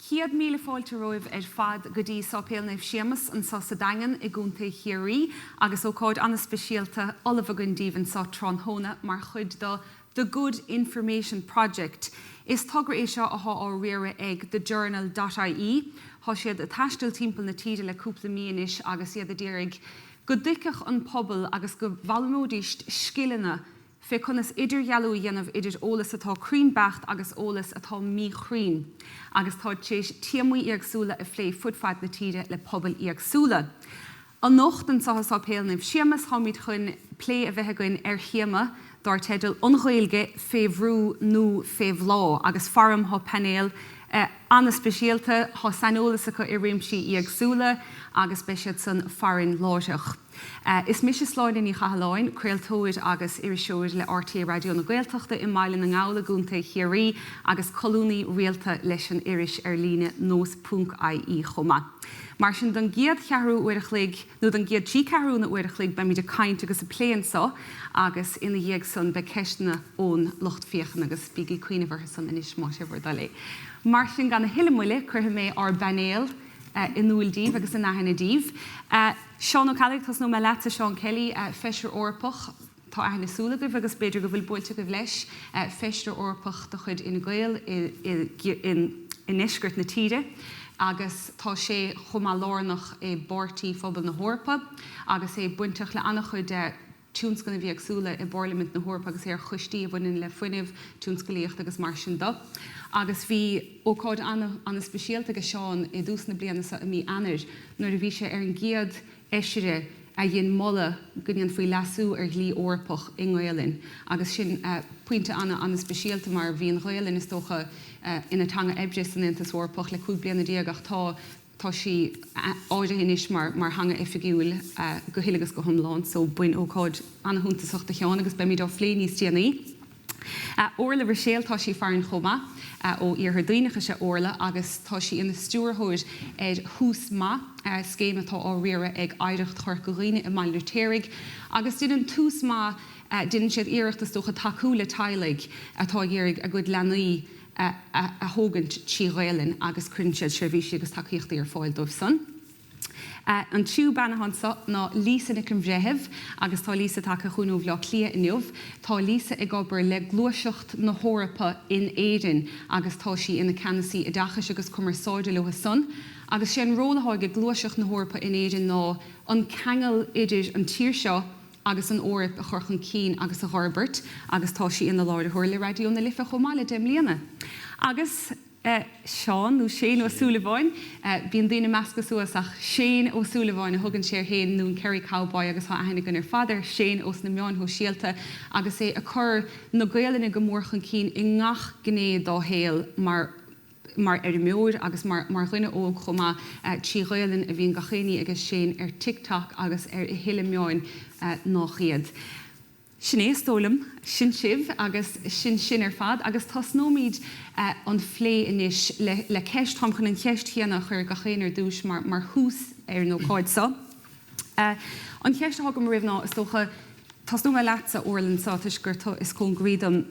100,000 fáilte romhaibh ar fad go dtí Sáipéal Naomh Séamus anseo sa Daingean i gContae Chiarraí agus ócáid an-speisialta ullamh againn daoibh anseo tráthnóna mar chuid do The Good Information Project. Is togra é seo athá á riaradh ag The Journal dot ie. Thá siad ag taisteal timpeall na tíre le cúpla mí anois agus iad a d'iarraidh go dtuigfeadh an pobal agus go bhfoghlaimeoidíst scileanna fé conas idirdhealú a dhéanamh idir eolas atá cruinn beacht agus eolas atá míchruinn, agus táid tar éis téamaí éagsúla a phlé fud fad na tíre le pobail éagsúla. Anocht anseo i Sáipéal Naomh Séamus táimid chun plé a bheith againn ar théama dár teideal 'An Ghaeilge, fé bhrú nó fé bhláth' agus faram thá painéal ana-speisialta, thá saineolas acu i réimsí éagsúla agus beidh siad san farainn láithreach. Is mise Sláine Ní Chathalláin, craoltóir agus iriseoir le RTÉ Raidió na Gaeltachta i mBaile na nGall i gContae Chiarraí agus colúnaí rialta leis an iris ar líne nós ponc ie chomh maith. Mar sin don gcéad cheathrú uair a chloig, nó don gcéad trí ceathrúna uair a chloig beimid ag caint agus ag plé anseo agus ina dhiaidh san beidh ceisteanna ón lucht féachana agus bígí ag cuimhneamh orthu san anois más é bhur dtoil é. Mar sin gan a thuilleadh moille cuirfidh mé ár bpainéal in iúl daoibh agus in aithne daoibh. Seán Ó Ceallaigh, Tosnóidh mé leatsa, Seán Kelly, Feisire Eorpach, tá aithne súl agaibh agus b'fhéidir go bhfuil buailte agaibh leis, Feisire Eorpach de chuid Fhine Gael i ndeisceart na tíre agus tá sé chomh maith lárnach i bPáirtí Phobal na hEorpa agus é bainteach le an-chuid tionscnaimh éagsúla i bPairlimint na hEorpa agus é ar choistí a bhaineann le fuinneamh, tionscalaíocht agus mar sin de. Agus bhí ócáid an-an-speisialta aige Seán i dtús na bliana seo i mí Eanáir nuair a bhí sé ar an gcéad fheisire a dhein moladh go ndéanfaí leasú ar dhlí Eorpach i nGaelainn agus sin pointe an-an-speisialta mar bhí an Ghaelainn is dócha ina teanga oibre san Aontas Eorpach le 15 bliana ach tá Tá sí áirithe anois mar mar theanga oifigiúil go huile agus go hiomlán so b'in ócáid an-shuntasach do Sheán agus beimid á phlé níos déanaí. Orla Ruiséal, tá sí farainn chomh maith. Ó Iarthar Duibhneach is ea Orla agus tá sí ina stiúrthóir ar Thús Maith, scéim atá á riaradh ag Oidhreacht Chorca Dhuibhne i mBaile an Fheirtéaraigh agus déanann Tús Maith, déanann siad iarracht is dócha tacú le teaghlaigh atá ag iarraidh a gcuid leanaí a thógaint trí Ghaelainn agus cuireann siad seirbhísí agus tacaíochtaí ar fáil dóibh san. An tríú bean atá anseo ná Lisa Nic an Bhreithimh agus tá Lisa tagtha chugainn ó Bhaile Átha Cliath inniu. Tá Lisa ag obair le Gluaiseacht na hEorpa in Éirinn agus tá sí ina Ceannasaí Oideachais agus Cumarsáide leo san agus sé an ról atá ag Gluaiseacht na hEorpa in Éirinn ná an ceangal idir an tír seo agus an Eoraip a chur chun cinn agus a dh'fhorbairt agus tá sí ina láithreoir le Raidió na Life chomh maith le 10 mbliana. Agus Seán, nó Shane Ó Súilleabháin, bíonn daoine measctha suas ach Shane Ó Súilleabháin a thugann sé air féin nó an Kerry Cowboy agus tá aithne againn ar fad ar Shane ós na meáin shóisialta agus é ag cur na Gaelainne go mór chun cinn i ngach gné dá shaol mar mar fheirmeoir agus mar mar dhuine óg chomh maith, 3 Ghaelainn a bhíonn gach aon ní aige Shane ar TikTok agus ar a thuilleadh meáin nách iad. Sin é is dóigh liom. Sin sibh agus sin sinn ar fad agus tosnóimid an phlé anois le le ceist, táim chun an cheist chéanna a chur ar gach aon ar dtús mar mar thús ar an ócáid seo. An cheist atá agam oraibh ná, is dócha, tosnóidh mé leatsa, Orla, anseo toisc gur tú is cóngaraí dom,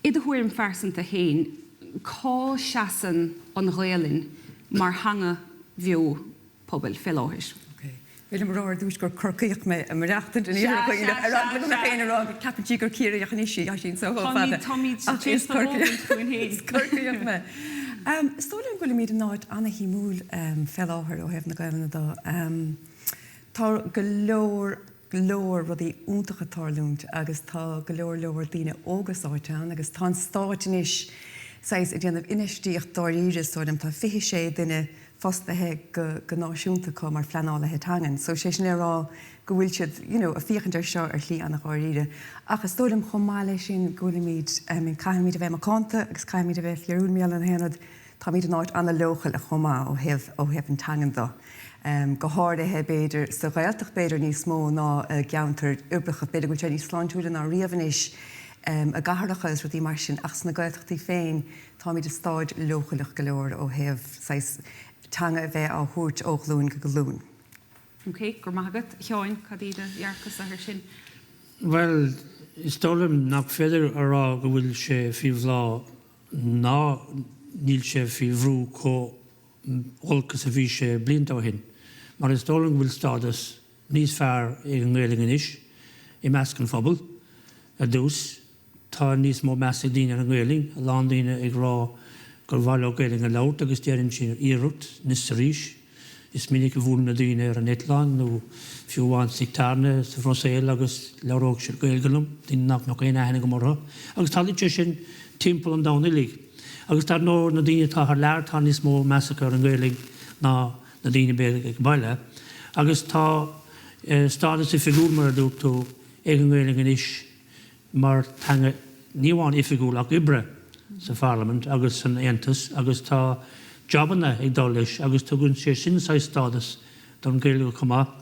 I do thuairim phearsanta féin, cá seasann an Ghaelainn mar theanga bheo pobail fé láthair? Ok. Ba mhaith liom a rá ar dtús gur Corcaíoch mé ag maireachtaint in Iarthar Dhuibhneach ar eagla go mbeadh éinne ag rá go gceapann sí gur Ciarraíoch anois í, tá sí anseo chomh fada. Táimid tar éis do thógaint chugainn féin. Is Corcaíoch mé. Is dóigh liom go bhfuilimid in áit ana-shuimiúil fé láthair ó thaobh na Gaelainne de. Tá go leor leor rudaí iontacha ag tarlúint agus tá go leor leor daoine óga sáite ann agus tá an stáit anois saghas ag déanamh infheistíocht dáiríre is dóigh liom. Tá 26 duine fostaithe go go náisiúnta acu mar phleanálaithe teangan so sé sin le rá go bhfuil siad you know ag féachaint ar seo ar shlí an-dháiríre. Ach is dóigh liom chomh maith leis sin go bhfuilimid I mean caithfimid a bheith macánta agus caithfimid a bheith fíorúil mar gheall ar an aon rud Táimid in áit an-leochaileach chomh maith ó thaobh ó thaobh an teangan de. Go háirithe b'fhéidir sa Ghaeltacht b'fhéidir níos mó ná i gceantair uirbeacha. B'fhéidir go bhfuil sé níos sláintiúla ná riamh anois i gcathracha is rudaí mar sin ach sna Gaeltachtaí féin táimid i staid leochaileach go leor ó thaobh saghas teanga a bheith á thabhairt ó ghlúin go glúin. Ok, go raibh maith agat. A Sheáin, cad í do dhearcadh-sa ar sin? Bhuel, is dóigh liom nach féidir a rá go bhfuil sé faoi bhláth. Ná. Níl sé faoi bhrú chomh holc is a bhí sé blianta ó shin, mar is dóigh liom go bhfuil stádas níos fearr ag an nGaelainn anois i measc an phobail. Ar dtús, tá níos mó meas ag daoine ar an nGaelainn, a lán daoine ag rá gur mhaith leo Gaelainn a labhairt agus déanann siad iarracht anois is arís. Is minic a bhuailim le daoine ar an eitleán nó fiú amháin sa tairne sa Bhruiséil agus labhróidh siad Gaeilge liom, daoine nach mbeadh aon aithne agam orthu. Agus tarlaíonn sé sin timpeall an domhain uilig. Agus dar ndóigh, na daoine atá thar lear, tá níos mó meas acu ar an nGaelainn ná na daoine a bheadh ag baile. Agus tá stádas oifigiúil, mar a dúirt tú, ag an nGaelainn anois mar teanga ní amháin oifigiúil ach oibre sa Pharlaimint agus san Aontas agus tá jabanna ag dul leis agus tugann sé sin saghas stádas don Ghaeilge chomh maith.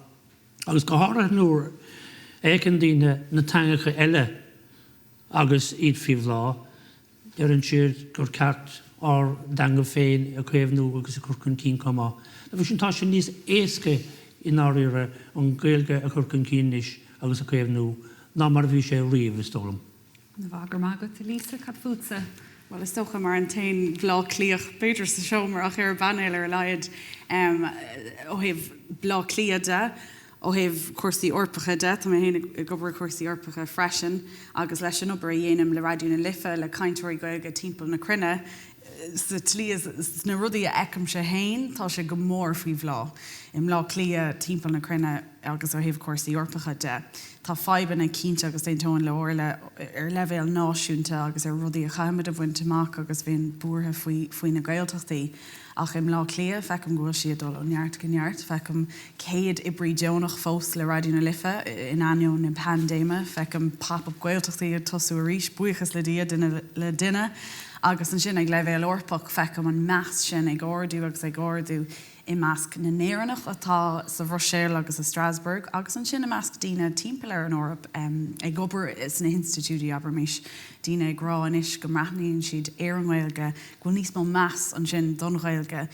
Agus go háirithe nuair a fheiceann daoine na teangacha eile agus iad faoi bhláth, Deireann siad gur ceart ár dteanga féin a chaomhnú agus a chur chun cinn chomh maith. Dá bhrí sin tá sé níos éasca i ndáiríre an Ghaeilge a chur chun cinn anois agus a chaomhnú ná mar a bhí sé riamh, is dóigh liom. Ana-mhaith, go raibh maith agat. Lisa, cad fútsa? Bhuel, is dócha mar an t-aon Bhleá Cliathach, b'fhéidir sa seomra, ach ar an bpainéal ar a laghad, ó thaobh Bleá Cliath de, Ó thaobh cúrsaí Eorpacha de, tá mé féin ag obair i gcúrsaí Eorpacha freisin agus leis an obair a dhéanaim le Raidió na Life, le cainteoirí Gaeilge timpeall na cruinne, sa tslí is sna rudaí a fheicimse féin, tá sé go mór faoi bhláth i mBleá Cliath, timpeall na cruinne agus ó thaobh cúrsaí Eorpacha de. Tá fadhbanna cinnte agus d'aontóinn le Orla ar leibhéal náisiúnta agus ar rudaí a chaithfimid a bhaint amach agus bheinn buartha faoi faoi na Gaeltachtaí. Ach i mBleá Cliath, feicim go bhfuil sí ag dul ó neart go neart. Feicim 100 oibrí deonach fós le Raidió na Life in ainneoin na paindéime. Feicim Pop Up Gaeltachtaí ag tosú arís, buíochas le Dia, duine le duine. Agus ansin ag leibhéal Eorpach, feicim an meas sin ag ardú agus ag ardú i measc na nÉireannach atá sa Bhruiséil agus i Strasbourg agus ansin i measc daoine timpeall ar an Eoraip ag obair sna hinstitiúidí, abraimis, daoine ag rá anois go mbreathnaíonn siad ar an nGaeilge go bhfuil níos mó meas ansin don Ghaeilge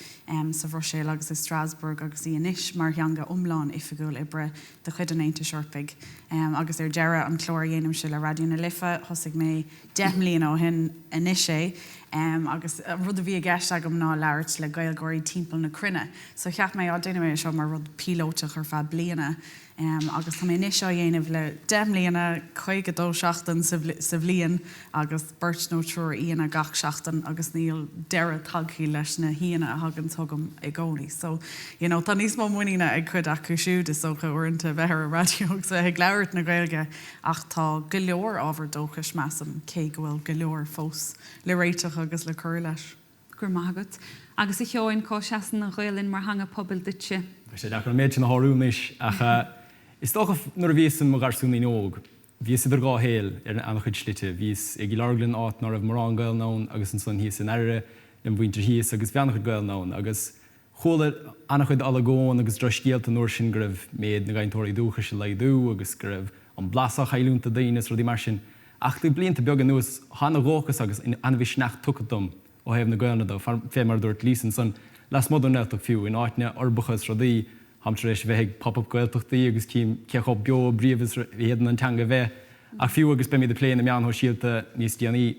sa Bhruiséil agus i Strasbourg agus í anois mar theanga iomlán oifigiúil oibre de chuid an Aontais Eorpaigh. Agus ar deireadh, an clár a dhéanaimse le Raidió na Life, thosaigh mé 10 mbliana ó shin anois é agus an rud a bhí i gceist agam ná labhairt le Gaeilgeoirí timpeall na cruinne. So cheap mé, á déanfaidh mé é seo mar rud píolótach ar feadh bliana. Agus tá mé anois á dhéanamh le 10 mbliana, 52 seachtain sa bhliain agus beirt nó triúr aíonna gach seachtain agus níl deireadh tagtha leis na haíonna a thagann chugam i gcónaí. So, you know, tá níos mó muiníne ag cuid acu siúd, is dócha, uaireanta, bheith ar an raidió agus bheith ag labhairt na Gaeilge ach tá go leor ábhar dóchais, measaim, cé go bhfuil go leor fós le réiteach agus le cur leis. Go raibh maith agat. Agus a Sheáin, cá seasann an Ghaelainn mar theanga pobail duitse? Tá sé deacair an méid sin a shárú anois, ach is dócha nuair a bhíos i mo gharsúinín óg, bhíos idir dhá shaol ar an-chuid slite. Bhíos i gCill Orglan, áit ná raibh mórán Gaelainne ann, agus ansan thíos in Airire lem mhuintir thíos agus bhí an-chuid Gaelainne ann. Agus chuala an-chuid olagón agus drochscéalta an uair sin go raibh méid na gcainteoirí dúchais ag laghdú agus go raibh an blas á chailliúint do daoine is rudaí mar sin. Ach le blianta beaga anuas, tá ana-dhóchas agus ana-mhisneach tugtha dom ó thaobh na Gaelainne de, fé mar a dúirt Lisa ansan, lasmuigh den nGaeltacht fiú, in áiteanna uirbeacha is rudaí, táim tar éis a bheith ag Pop Up Gaeltachtaí agus cím cé chomh beo bríomhar is a fhéadann an teanga a bheith. Ach fiú agus beimid ag plé na meáin shóisialta níos déanaí,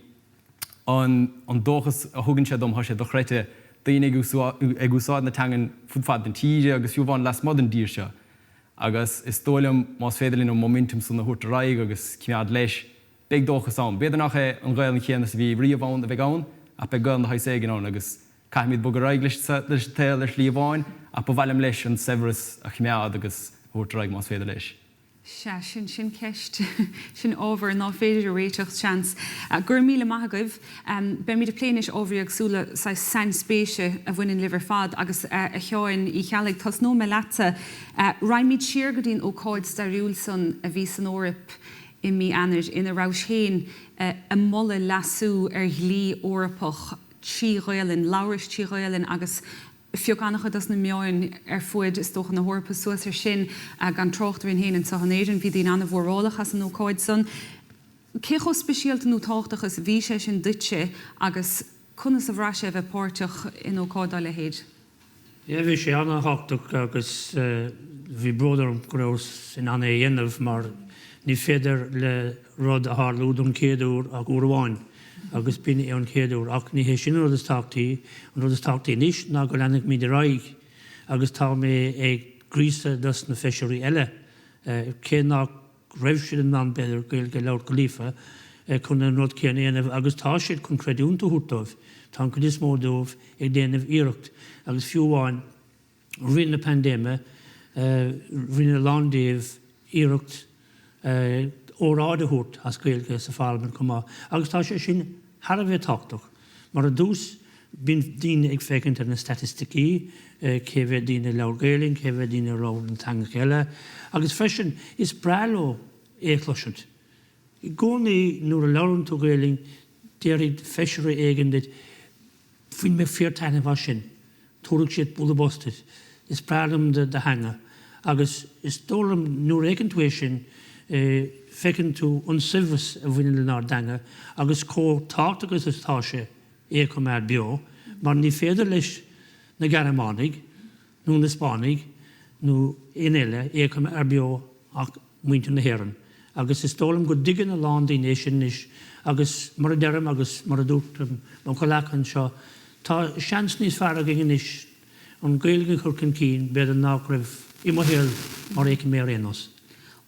an dóchas a thugann sé dom, tá sé dochreidte, daoine ag úsáid na teangan fud fad na tíre agus fiú amháin lasmuigh den dtír seo. Agus is dóigh liom, más féidir linn an móiminteam san a thabhairt ar aghaidh agus coimeád leis, beidh dóchas ann. B'fhéidir nach é an Ghaelainn chéanna is a bhí riamh ann a bheidh ann, ach beidh Gaelainn de shaghas éigin ann agus caithfimid bogadh ar aghaidh leis an tsaol ar shlí amháin, ach ba mhaith liom leis an saibhreas a choimeád agus a thabhairt ar aghaidh más féidir leis. Sea, sin, sin ceist, sin ábhar ná féidir a réiteach, seans. Go raibh míle maith agaibh. Beimid ag plé anois ábhairí éagsúla, saghas sainspéise a bhaineann libh ar fad agus a Sheáin Uí Cheallaigh, tosnóidh mé leatsa. Raghaimid siar go dtí an ócáid stairiúil san a bhí san Eoraip i mí Eanáir ina rabhais féin ag moladh leasú ar dhlí Eorpach trí Ghaelainn, labhrais trí Ghaelainn agus Phioc an-chuid dos na meáin ar fuaid, is dócha, na hEorpa suas ar sin, gan trácht orainn féin anseo in Éirinn. Bhí daoine an-mhórálach as an ócáid san. Cé chomh speisialta nó tábhachtach is a bhí sé sin duitse agus conas a bhraith sé a bheith páirteach in ócáid dá leithéid? Yeah, bhí sé an-thábhachtach agus bhí bród orm go rabhas in ann é a dhéanamh mar ní féidir le rud a tharlú don chéad uair ach uair amháin. agus b'in é an chéad uair ach ní hé sin an rud is tábhachtaí, an rud is tábhachtaí anois ná go leanfaimid ar aghaidh agus tá mé ag gríosadh dos na feisirí eile, cé nach raibh siad in ann b'fhéidir Gaeilge a labhairt go líofa, chun an rud céanna a dhéanamh agus tá siad chun creidiúint a thabhairt dóibh, tá an chuid is mó dóibh ag déanamh iarracht agus fiú amháin rith na paindéime rinne a lán díobh iarracht óráid a thabhairt as Gaeilge sa pharlaimint chomh maith agus tá sé sin thar a bheith tábhachtach mar ar dtús bíonn daoine ag féachaint ar na staitisticí, cé mhéad daoine a labhair Gaelainn, cé mhéad daoine a labhair na teangacha eile agus freisin is breá leo é a chloisint. I gcónaí nuair a labhrann tú Gaelainn déarfaidh feisire éigin duit Bhain mé fíor-taitneamh as sin. Tabharfaidh siad bualadh bos duit. Is breá liom do theanga. Agus is dóigh liom nuair a fheiceann tú é sin, feiceann tú an saibhreas a bhaineann lenár dteanga agus chomh tábhachtach is atá sé é a choimeád beo, mar ní féidir leis na Gearmánaigh nó na Spáinnigh nó éinne eile é a choimeád beo ach muintir na hÉireann. Agus is dóigh liom go dtuigeann a lán daoine é sin anois agus mar a deirim agus mar a dúirt mo chomhleacaithe anseo, tá seans níos fearr againn anois an Ghaeilge a chur chun cinn, b'fhéidir nach raibh i mo shaol mar a fheicim é ar aon nós.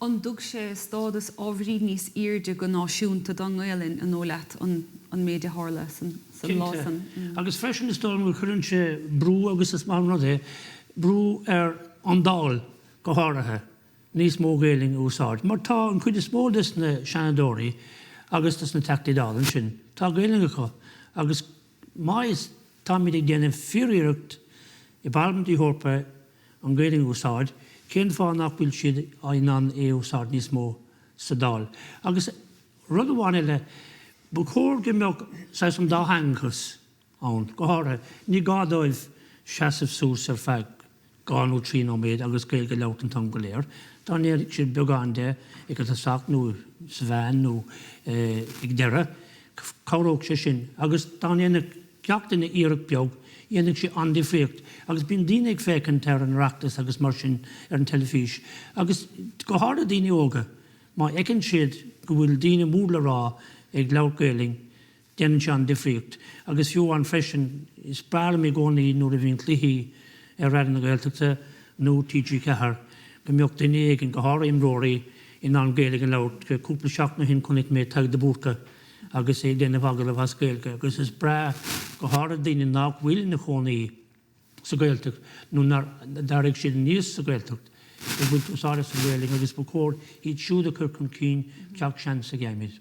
An dtug sé stádas ábhairín níos airde go náisiúnta don nGaelainn, an dóigh leat, an méid a tharla san lá san? Cinnte. Agus freisin is dóigh liom go cuireann sé brú, agus is maith an rud é, brú ar an Dáil go háirithe, níos mó Gaelainn a úsáid, mar tá an chuid is mó des na Seanadóirí agus des na Teachtaí Dála ansin, tá Gaelainn acu agus má is táimid ag déanamh fíoriarracht i bParlaimint na hEorpa an Ghaelainn a úsáid, cén fáth nach bhfuil siad in ann é a úsáid níos mó sa Dáil? Agus rud amháin eile, ba chóir go mbeadh saghas an dátheangachas ann. Go háirithe, ní gá dóibh seasamh suas ar feadh 2 nó 3 nóiméad agus Gaeilge a labhairt an t-am go léir. Dá ndéanfadh siad beagán de ag an tosach nó sa mheán nó ag deireadh, cabhródh sé sin. Agus dá ndéanfadh gach duine iarracht beag, dhéanfadh sé an-difríocht. Agus bíonn daoine ag féachaint ar an Oireachtas agus mar sin ar an teilifís, agus go háirithe daoine óga, má fheiceann siad go bhfuil daoine mór le rá ag labhairt Gaelainn, Déanann sé an-difríocht. Agus fiú amháin freisin, is breá liom i gcónaí nuair a bhíonn cluichí ar Raidió na Gaeltachta nó TG4 go mbeadh duine éigin, go háirithe imreoirí, in ann Gaeilge a labhairt. Cúpla seachtain ó shin chonaic mé Tadhg de Búrca agus é ag déanamh agallamh as Gaeilge agus is breá, go háirithe daoine nach bhfuil ina chónaí sa Ghaeltacht nó nár d'éirigh siad aníos sa Ghaeltacht, ag baint úsáid as an nGaeilge agus ba chóir iad siúd a chur chun cinn gach seans a gheibhimid.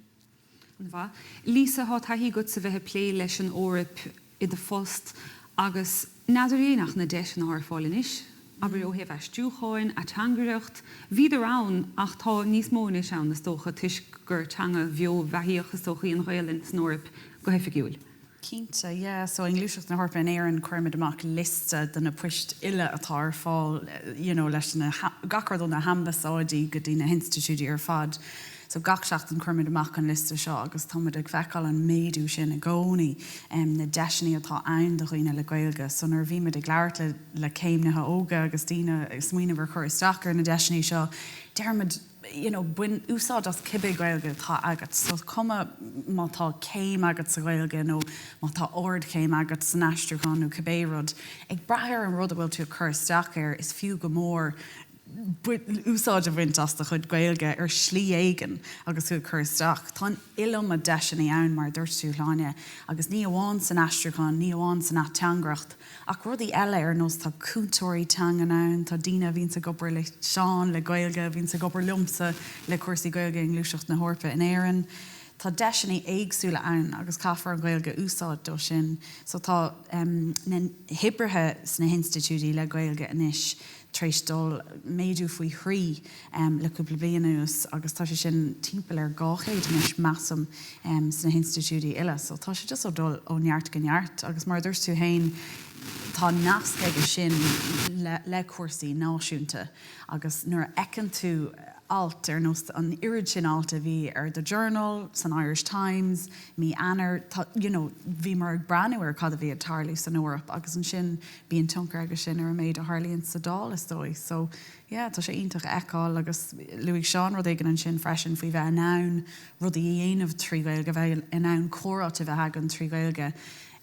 An-mhaith. Lisa, thá taithí agatsa bheith ag plé leis an Eoraip i do phost agus n'fheadar éinne ach na deiseanna athá ar fáil anois, abair ó thaobh aistriúcháin, ateangaireacht, bhíodar ann ach tá níos mó anois ann is dócha toisc gur teanga bheo bheathaíoch is dócha í an Ghaelainn san Eoraip go hoifigiúil. Cinnte, yeah. So i nGluaiseacht na hEorpa in Éirinn cuirimid amach liosta de na poist uile atá ar fáil you know leis na, gach rud ó na hambasáidí go dtí na hinstitiúidí ar fad. So gach seachtain cuirimid amach an liosta seo agus táimid ag feiceáil an méadú sin i gcónaí, na deiseanna atá ann do dhaoine le Gaeilge. So nuair a bhímid ag labhairt le le céimnithe óga agus daoine ag smaoineamh ar chur isteach ar na deiseanna seo, deirimid, you know, bain úsáid as cibé Gaeilge atá agat. So is cuma má tá céim agat sa Ghaeilge nó má tá ardchéim agat san aistriúchán nó cibé rud, ag brath ar an rud a bhfuil tú ag cur isteach air, is fiú go mór úsáid a bhaint as do chuid Gaeilge ar shlí éigin agus tú ag cur isteach. Tá an iliomad deiseanna ann, mar a dúirt tú, Shláine, agus ní amháin san aistriúchán, ní amháin san ateangaireacht, Ach rudaí eile ar nós tá cúntóirí teangan ann, tá daoine a bhíonns ag obair le Seán le Gaeilge, a bhíonns ag obair liomsa le cúrsaí Gaeilge i nGluaiseacht na hEorpa in Éirinn. Tá deiseanna éagsúla ann agus caithfear an Ghaeilge a úsáid dó sin. So tá na hoibrithe sna hinstitiúidí le Gaeilge anois tar éis dul méadú faoi thrí le cúpla bliain anuas agus tá sé sin timpeall ar 200 anois measaim sna hinstitiúidí uile. So tá sé just ag dul ó neart go neart agus mar a dúirt tú féin tá nasc aige sin le cúrsaí náisiúnta agus nuair a fheiceann tú. alt ar nós an oiread sin alt a bhí ar The Journal, san Irish Times, mí Eanáir, tá, you know, bhíomar ag breathnú ar cad a bhí ag tarlú san Eoraip agus ansin bíonn tionchar aige sin ar an méid a tharlaíonn sa Dáil is dóigh. So, yeah, tá sé iontach a fheiceáil agus luaigh Seán rud éigin ansin freisin faoi bheith in ann rudaí a dhéanamh trí Ghaeilge, bheith in ann comhráite a bheith againn trí Ghaeilge.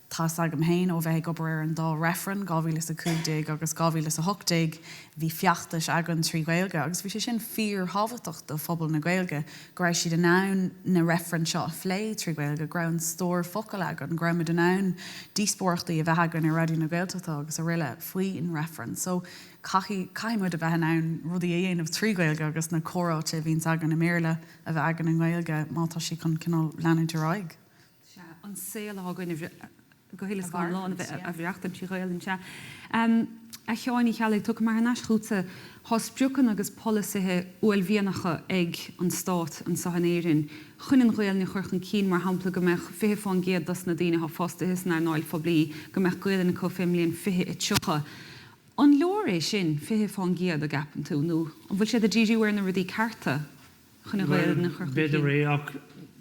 Tá's agam féin ó bheith ag obair ar an dá reifreann, 2015 agus 2018, bhí feachtais againn trí Ghaeilge agus bhí sé sin fíorthábhachtach do phobal na Gaeilge, go raibh siad in ann na reifrinn seo a phlé trí Ghaeilge, go raibh an stór focal againn, go raibh muid in ann díospóireachtaí a bheith againn ar Raidió na Gaeltachta agus araile faoin reifreann. So, caithfidh, caithfidh muid a bheith in ann rudaí a dhéanamh trí Ghaeilge agus na comhráite a bhíonns againn i mBéarla a bheith againn i nGaeilge má tá sí chun cineál leanúint ar aghaidh. Sea, an saol atá againn go huile is go hiomlán a bheith á mhaireachtaint trí Ghaelainn, sea. A Sheáin Uí Cheallaigh, tiocfaidh mé thar n-ais chugatsa. Tá spriocanna agus polasaithe uaillmhianacha ag an Stát anseo in Éirinn chun an Ghaelainn a chur chun cinn, mar shampla go mbeadh 20% dos na daoine atá fostaithe san earnáil phoiblí, go mbeadh Gaelainn acu fén mbliain 2030. An leor é sin, 20%, an gceapann tú, nó an bhfuil siad ag díriú ar na rudaí cearta? chun an Ghaelainn a chur chun cinn. B'fhéidir é, ach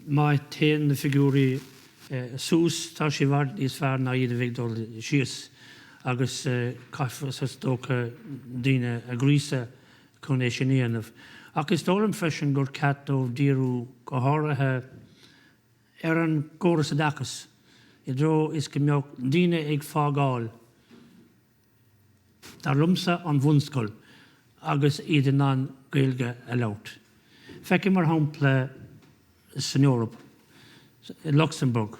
má théann na figiúirí suas, tá sé i bhfad níos fearr ná iad a bheith ag dul síos agus caithfear, is dócha, daoine a ghríosadh chun é sin a dhéanamh. Ach is dóigh liom freisin gur ceart dóibh díriú go háirithe ar an gcóras oideachais i dtreo is go mbeadh daoine ag fágáil Dar liomsa an bhunscoil agus iad in ann Gaeilge a labhairt. Feicim mar shampla san Eoraip, i Lucsamburg,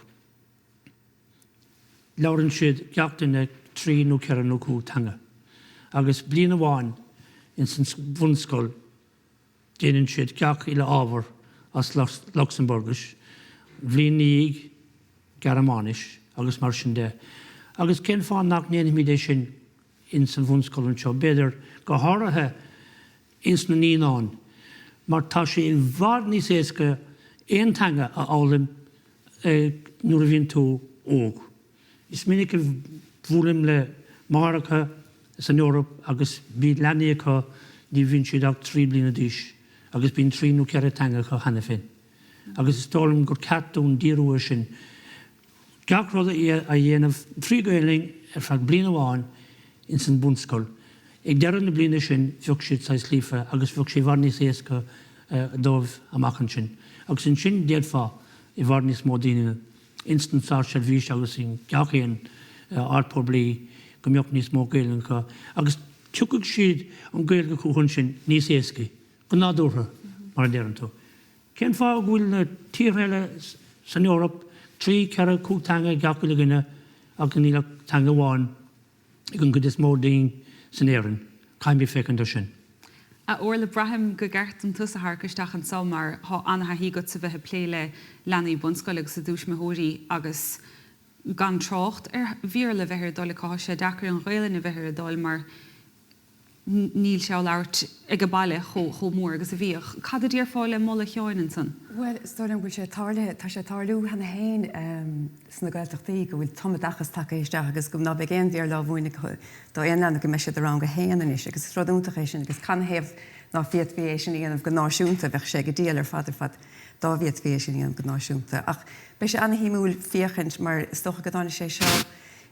labhrann siad gach duine 3 nó 4 nó 5 teanga agus bliain amháin ins an bhunscoil déanann siad gach uile ábhar as Lucsamburgis, bhliain ina dhiaidh Gearmáinis agus mar sin de. Agus cén fáth nach ndéanfaimid é sin ins an bhunscoil anseo, b'fhéidir, go háirithe ins na naíonáin, mar tá sé i bhfad níos éasca aon teanga a fhoghlaim nuair a bhíonn tú óg. Is minic a bhuailim le máithreacha san Eoraip agus bíonn leanaí acu, ní bhíonn siad ach 3 bliana d'aois agus bíonn 3 nó 4 teanga acu cheana féin. Agus is dóigh liom gur ceart dúinn díriú air sin. Gach rud a dhéanamh trí Ghaelainn ar feadh bliain amháin ins an bhunscoil. Ag deireadh na bliana sin bheadh siad saghas líofa agus bheadh sé i bhfad níos éasca dóibh amach ansin. Agus ansin d'fhéadfá i bhfad níos mó daoine ins an státseirbhís agus in gach aon áit poiblí go mbeadh níos mó Gaelainn acu agus tiocfaidh siad an Ghaeilge chucu ansin níos éascaí, go nádúrtha, mar a deireann tú. Cén fáth go bhfuil na tíortha eile san Eoraip 3, 4, 5 teanga ag gach uile dhuine ach níl ach teanga amháin ag an gcuid is mó dínn san Éirinn. Caithfimid féachaint ar sin. A Orla, braithim go gceart dom tusa a tharrac isteach anso mar thá ana-thaithí agatsa bheith ag plé le leanaí bunscoile agus a dtuismitheoirí agus gan trácht ar Bhéarla a bheith ar a dtoil acu, thá sé deacair an Ghaelainn a bheith ar a dtoil mar níl sé á labhairt ag an baile chomh mór agus a bhíodh. Cad a déarfá le moladh Sheáin ansan? Bhuel, is dóigh liom go bhfuil sé tarlaithe, tá sé ag tarlú cheana féin sna Gaeltachtaí go bhfuil tumoideachas tagtha isteach agus go ná beidh aon Bhéarla á mhúineadh do aon leanbh go mbeidh siad i rang a haon anois agus is rud iontach é sin agus canathaobh ná féadfaí é sin a dhéanamh go náisiúnta, bheadh sé go diail ar fad ar fad dá bhféadfaí é sin a dhéanamh go náisiúnta. Ach beidh sé ana-shuimiúil féachaint mar is dócha go dtáinig sé seo,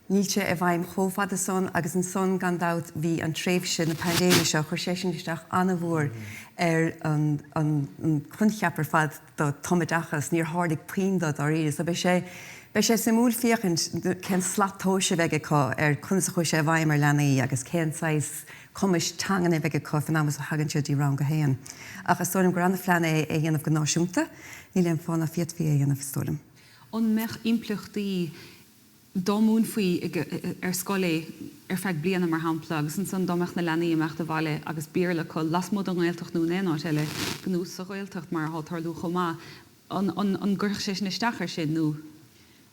Níl sé i bhfeidhm chomh fada san agus ansan gan dabht bhí an tréimhse na paindéime seo, chuir sé sin isteach an-mhór ar an an coincheap ar fad do tumoideachas, níor tharlaigh puinn dó dáiríre. So beidh sé beidh sé suimiúil féachaint cén slat tomhais a bheidh acu ar conas a chuaigh sé i bhfeidhm ar leanaí agus cén saghas cumais teangan a bheidh acu fan am is a thagann siad dtí rang a haon. Ach is dóigh liom gur ana-phlean é é a dhéanamh go náisiúnta, níl aon fáth ná féadfaí é a dhéanamh is dóigh liom. An mbeadh impleachtaí dá múinfí ar scoil é ar feadh bliana, mar shampla, agus ansan dá mbeadh na leanaí ag imeacht abhaile agus Béarla acu, lasmuigh den nGaeltacht nó in aon áit eile, nó sa Ghaeltacht mar atá ag tarlú chomh maith, an gcuirfeadh sé sin isteach air sin nó?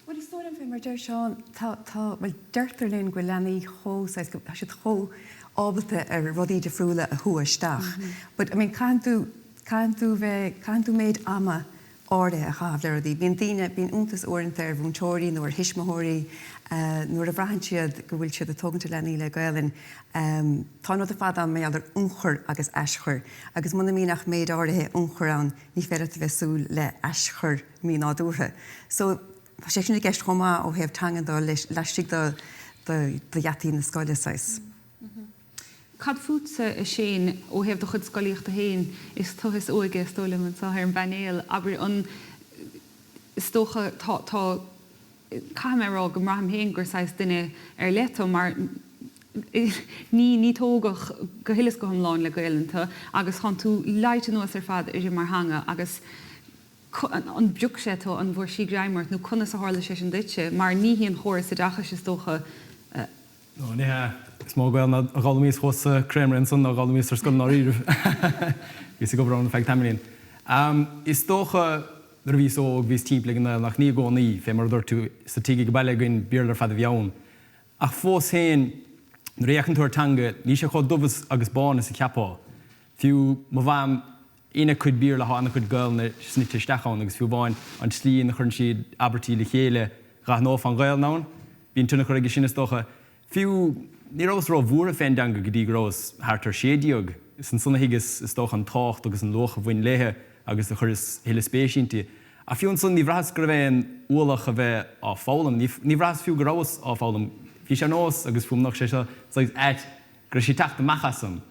Bhuel, is dóigh liom fé mar deir Seán, tá, tá, bhuel, deirtear linn go bhfuil leanaí chomh, saghas, go, tá siad chomh ábalta ar rudaí difriúla a shú isteach. But, I mean, caitheann tú, caitheann tú bheith, caitheann tú méid ama. áirithe a chaitheamh le rudaí. Bíonn daoine, bíonn iontas uaireanta ar mhúinteoirí nó ar thuismitheoirí nuair a bhraitheann siad go bhfuil siad ag tógaint a leanaí le Gaelainn. Tá an rud ar fad ann mar gheall ar ionchur agus aischur agus muna mbíonn ach méid áirithe ionchur ann ní féidir leat a bheith ag súil le aischur mí-nádúrtha. So tá sé sin i gceist chomh maith ó thaobh teangan de laistigh de de gheataí na scoile saghas. Cad fútsa, a Shane, ó thaobh do chuid scolaíochta féin? Is tú is óige, is dóigh liom, anseo ar an bpainéal. Abair, an, is dócha, tá, tá, caithfidh mé a rá go mbraithim féin gur saghas duine ar leith tú mar ní, ní tógadh go huile is go hiomlán le Gaelainn tú agus tánn tú leáite anuas ar fad uirthi mar theanga agus an bpioc sé tú, an bhfuair sí greim ort nó conas a tharla sé sin duitse mar ní hí an chóras oideachais is dócha a No, ní hea. Is mó Gaelainn a d'fhoghlaimíos thuas sa Creamery ansan ná a d'fhoghlaimíos ar scoil i ndáiríribh. Bhíos ag obair ann ar feadh tamaillín. Is dócha, nuair a bhíos óg, bhíos timpeall ag an nGaelainn ach ní i gcónaí, fé mar a dúirt tú, sa tigh ag baile againn, Béarla ar fad a bhí ann. Ach fós féin, nuair a fhéachann tú ar teanga, níl sé chomh dubh agus bán is a cheapfá. Fiú mo mham, ina cuid Béarla thá ana-chuid Gaelainne snoite isteach ann agus fiú amháin an tslí ina chuireann siad abairtí le chéile dh'aithneofá an Ghaelainn ann. Bíonn tionchar aige sin is dócha. Fiú ní rabhas ró-bhuartha fén dteanga go dtí go rabhas thart ar 16. Is ansan a thuigeas is dócha an tábhacht agus an luach a bhain léithe agus a chuireas a thuilleadh spéise inti. Ach fiú ansan ní bhraitheas go raibh aon ualach a bheith á foghlaim. Ní bhraitheas fiú go rabhas á foghlaim. Bhí sé ar nós, agus fuaimneodh sé seo saghas ait, go raibh sí ag teacht amach asam.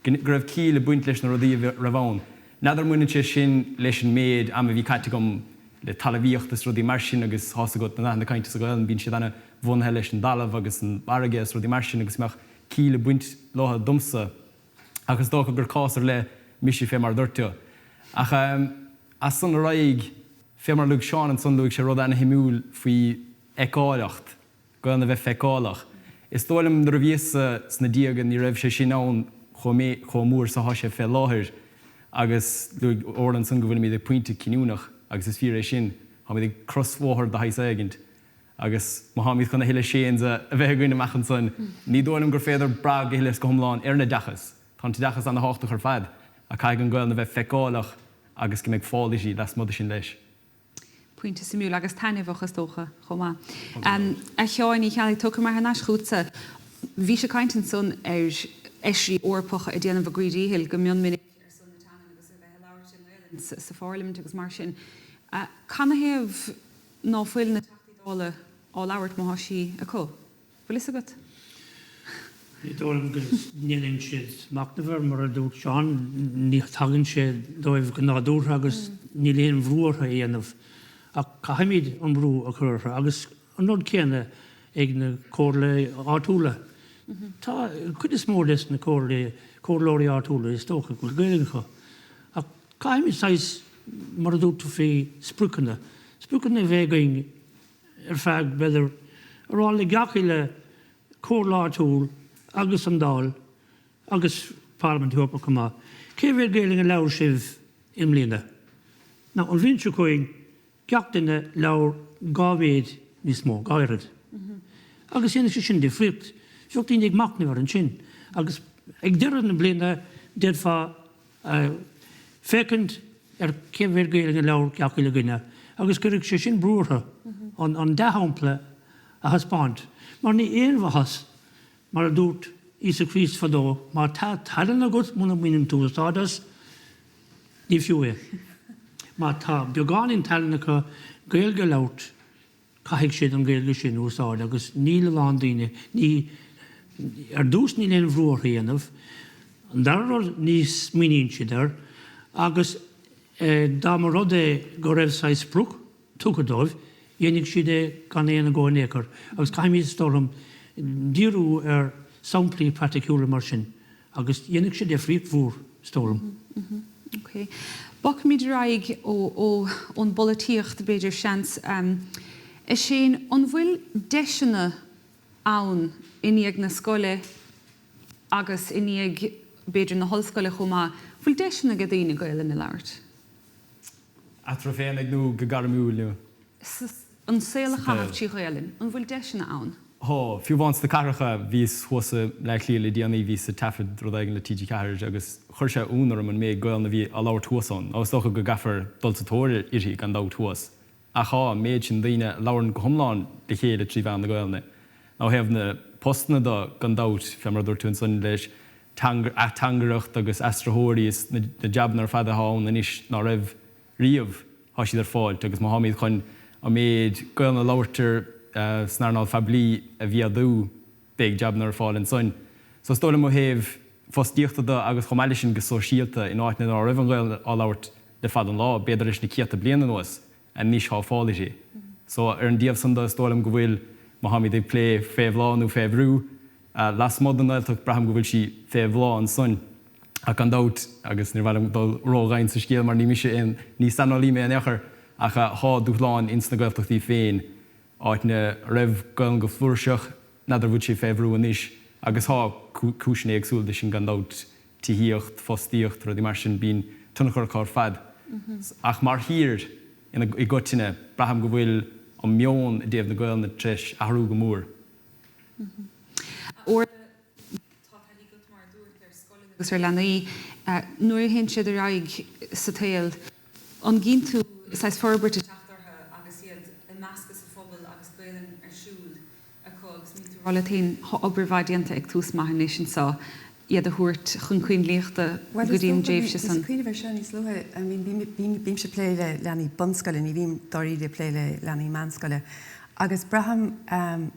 go raibh ciall ag baint leis na rudaí a raibh ann. N'fheadar an mbaineann sé sin leis an méid ama a bhí caite agam le talamhaíocht is rudaí mar sin agus tá's agat na nathanna cainte sa Ghaelainn bíonn siad ana-bhunaithe leis an dtalamh agus an fharraige is rudaí mar sin agus mbeadh ciall ag baint leo domsa ach is dócha gur cás ar leith mise fé mar a dúirt tú. Ach as san ar aghaidh, fé mar a luaigh Seán ansan luaigh sé rud ana-shuimiúil faoi fheiceálacht. Gaelainn a bheith feiceálach. Is dóigh liom nuair a bhíos-sa sna déaga ní raibh sé sin ann chomh chomh mór is atá sé fé láthair agus luaigh Orla ansan go bhfuilimid ag pointe cinniúnach agus is fíor é sin. Táimid ag crosbhóthar de shaghas éigint agus má tháimid chun a thuilleadh Shanes a bheith againn amach ansan ní dóigh liom gur féidir brath go huile is go hiomlán ar an oideachas. Tá an t-oideachas ana-thábhachtach ar fad ach caithfidh an Ghaelainn a bheith feiceálach agus go mbeidh fáil uirthi lasmuigh de sin leis. Pointe suimiúil, agus taitneamhach is dócha, chomh maith. A Sheáin Uí Cheallaigh, tiocfaidh mé thar n-ais chugatsa. Bhís ag caint ansan ar fheisirí Eorpacha ag déanamh a gcroí díchill go mion minic ar son na teangan agus a bheith ag labhairt i nGaelainn sa Phairlimint agus mar sin. Canathaobh ná fuil na Teachtaí Dála á labhairt má thá sí acu? Bhfuil fhios agat? Ní dóigh liom go ndéanann siad machnamh air, mar a dúirt Seán, ní thagann sé dóibh go nádúrtha agus níl aon bhrú orthu é a dhéanamh. Ach caithfimid an brú a chur orthu agus an rud céanna ag na comhairlí áitiúla. Tá an chuid is mó des na comhairlí, comhairleoirí áitiúla is dócha go bhfuil Gaeilge acu. Ach caithfimid saghas, mar a dúirt tú faoi spriocanna, spriocanna a bheith againn ar feadh, b'fhéidir, a rá le gach uile chomhairle áitiúil agus an Dáil agus Parlaimint Eorpach chomh maith, cé mhéad Gaelainn a labhair sibh i mbliana? Now, an bhliain seo chugainn, gach duine labhair 2 mhéid níos mó, 2 oiread. Agus dhéanfadh sé sin difríocht. Bheadh daoine ag machnamh air ansin. Agus ag deireadh na bliana, d'fhéadfá féachaint ar cé mhéad Gaelainn a labhair gach uile dhuine agus cuirfidh sé sin brú orthu an dea-shampla a thaispeáint. Mar ní aon mhaitheas, mar a dúirt Íosa Críost fadó, má tá tallann agat muna mbaineann tú úsáid as, ní fiú é. Má tá beagáinín tallann acu Gaeilge a labhairt, Caithfidh siad an Ghaeilge sin a úsáid agus níl a lán daoine, ní, ar dtús níl aon bhrú orthu a dhéanamh, an dara rud ní smaoiníonn siad air agus dá mba rud é go raibh saghas sprioc tugtha dóibh, dhéanfadh siad é gan aon agó in aon chor agus caithfimid, is dóigh liom, díriú ar samplaí praiticiúla mar sin. Agus dhéanfadh sé difríocht mhór, is dóigh liom. Ok. Bogfaimid ar aghaidh ó ón bpolaitíocht, b'fhéidir, seans. A Shane, an bhfuil deiseanna ann i ndiaidh na scoile agus i ndiaidh, b'fhéidir, na hollscoile chomh maith, bhfuil deiseanna ag daoine Gaelainn a labhairt? Eatarthu féinig nó go gairmiúil nó? An saol a chaitheamh trí Ghaelainn, an bhfuil deiseanna ann? Thá. Fiú amháin sna cathracha, bhíos thuas i mBleá Cliath le déanaí, bhíos ag taifead rud éigin le TG4 agus chuir sé ionadh orm an méid Gaelainne a bhí á labhairt thuas ann. Nó is dócha go gcaithfear dul sa tóir uirthi gan dabht thuas. Ach thá, an méid sin daoine a labhrann go hiomlán le chéile trí mheán na Gaelainne. Nó ó thaobh na postanna do, gan dabht, fé mar a dúirt tú ansan leis ateangaireacht agus aistritheoirí is na jabanna ar fad athá ann anois ná raibh riamh, thá siad ar fáilt agus má tháimíd chun an méid Gaelainne a labhairtear san earnáil phoiblí a mhéadú, beidh jabanna ar fáil ansan. So is dóigh liom ó thaobh fostaíochta de agus chomh maith leis sin go sóisialta, in áiteanna ná raibh an Ghaelainn á labhairt le fada an lá, b'fhéidir leis na céadta bliain anuas, anois thá fáil uirthi. So ar an dtaobh san de is dóigh liom go bhfuil, má tháimíd ag plé fé bhláth nó fé bhrú, Lasmuigh den nGaeltacht, braithim go bhfuil sí fé bhláth ansan. Ach gan dabht, agus níor mhaith liom dul ró-dhomhain sa scéal mar ní mise aon, ní saineolaí mé in aon chor, ach thá dúshláin ins na Gaeltachtaí féin, áiteanna a raibh Gaelainn go flúirseach, n'fheadar an bhfuil sí fé bhrú anois, agus thá cúiseanna éagsúla de sin gan dabht, tithíocht, fostaíocht, rudaí mar sin, bíonn tionchar acu ar fad. Ach mar thír i gcoitinne, braithim go bhfuil an meon i dtaobh na Gaelainne tar éis athrú go mór. A Orla, tá taithí agat, mar a dúirt, ar scoileanna agus ar leanaí. Nuair a théann siad ar aghaidh sa tsaol, an gcíonn tú saghas forbairt ag teacht orthu agus iad ag meascadh sa phobal agus Gaelainn ar siúl acu agus an mbíonn tú ag rá leat féin, tá obair mhaith déanta ag Tús Maith anois anseo, iad a thabhairt chun coinlíochta Bhuel, go is dtí an dócha, dtréimhse bhíos san? ag cuimhneamh air seo níos luaithe, I mean, bím, bím, bímse ag plé le leanaí bunscoile, ní bhím dáiríre ag plé le leanaí meánscoile, agus braithim ehm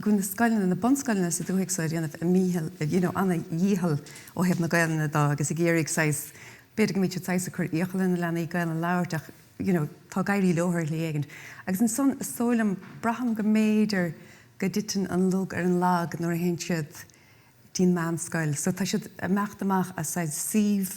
go bhfuil na scoileanna, na bunscoileanna sa dúthaigh so ag déanamh a ndícheall, you know, ana-dhícheall ó thaobh na Gaelainne de agus ag iarraidh saghas, b'fhéidir go mbíonn siad saghas ag cur iachall ar na leanaí Gaelainn a labhairt ach, you know, tá ag éirí leo ar shlí éigin. Agus ansan, is dóigh liom, braithim go mb'fhéidir go dtiteann an lug ar an lag nuair a théann siad dtí'n meánscoil. So tá siad ag imeacht amach as saghas suíomh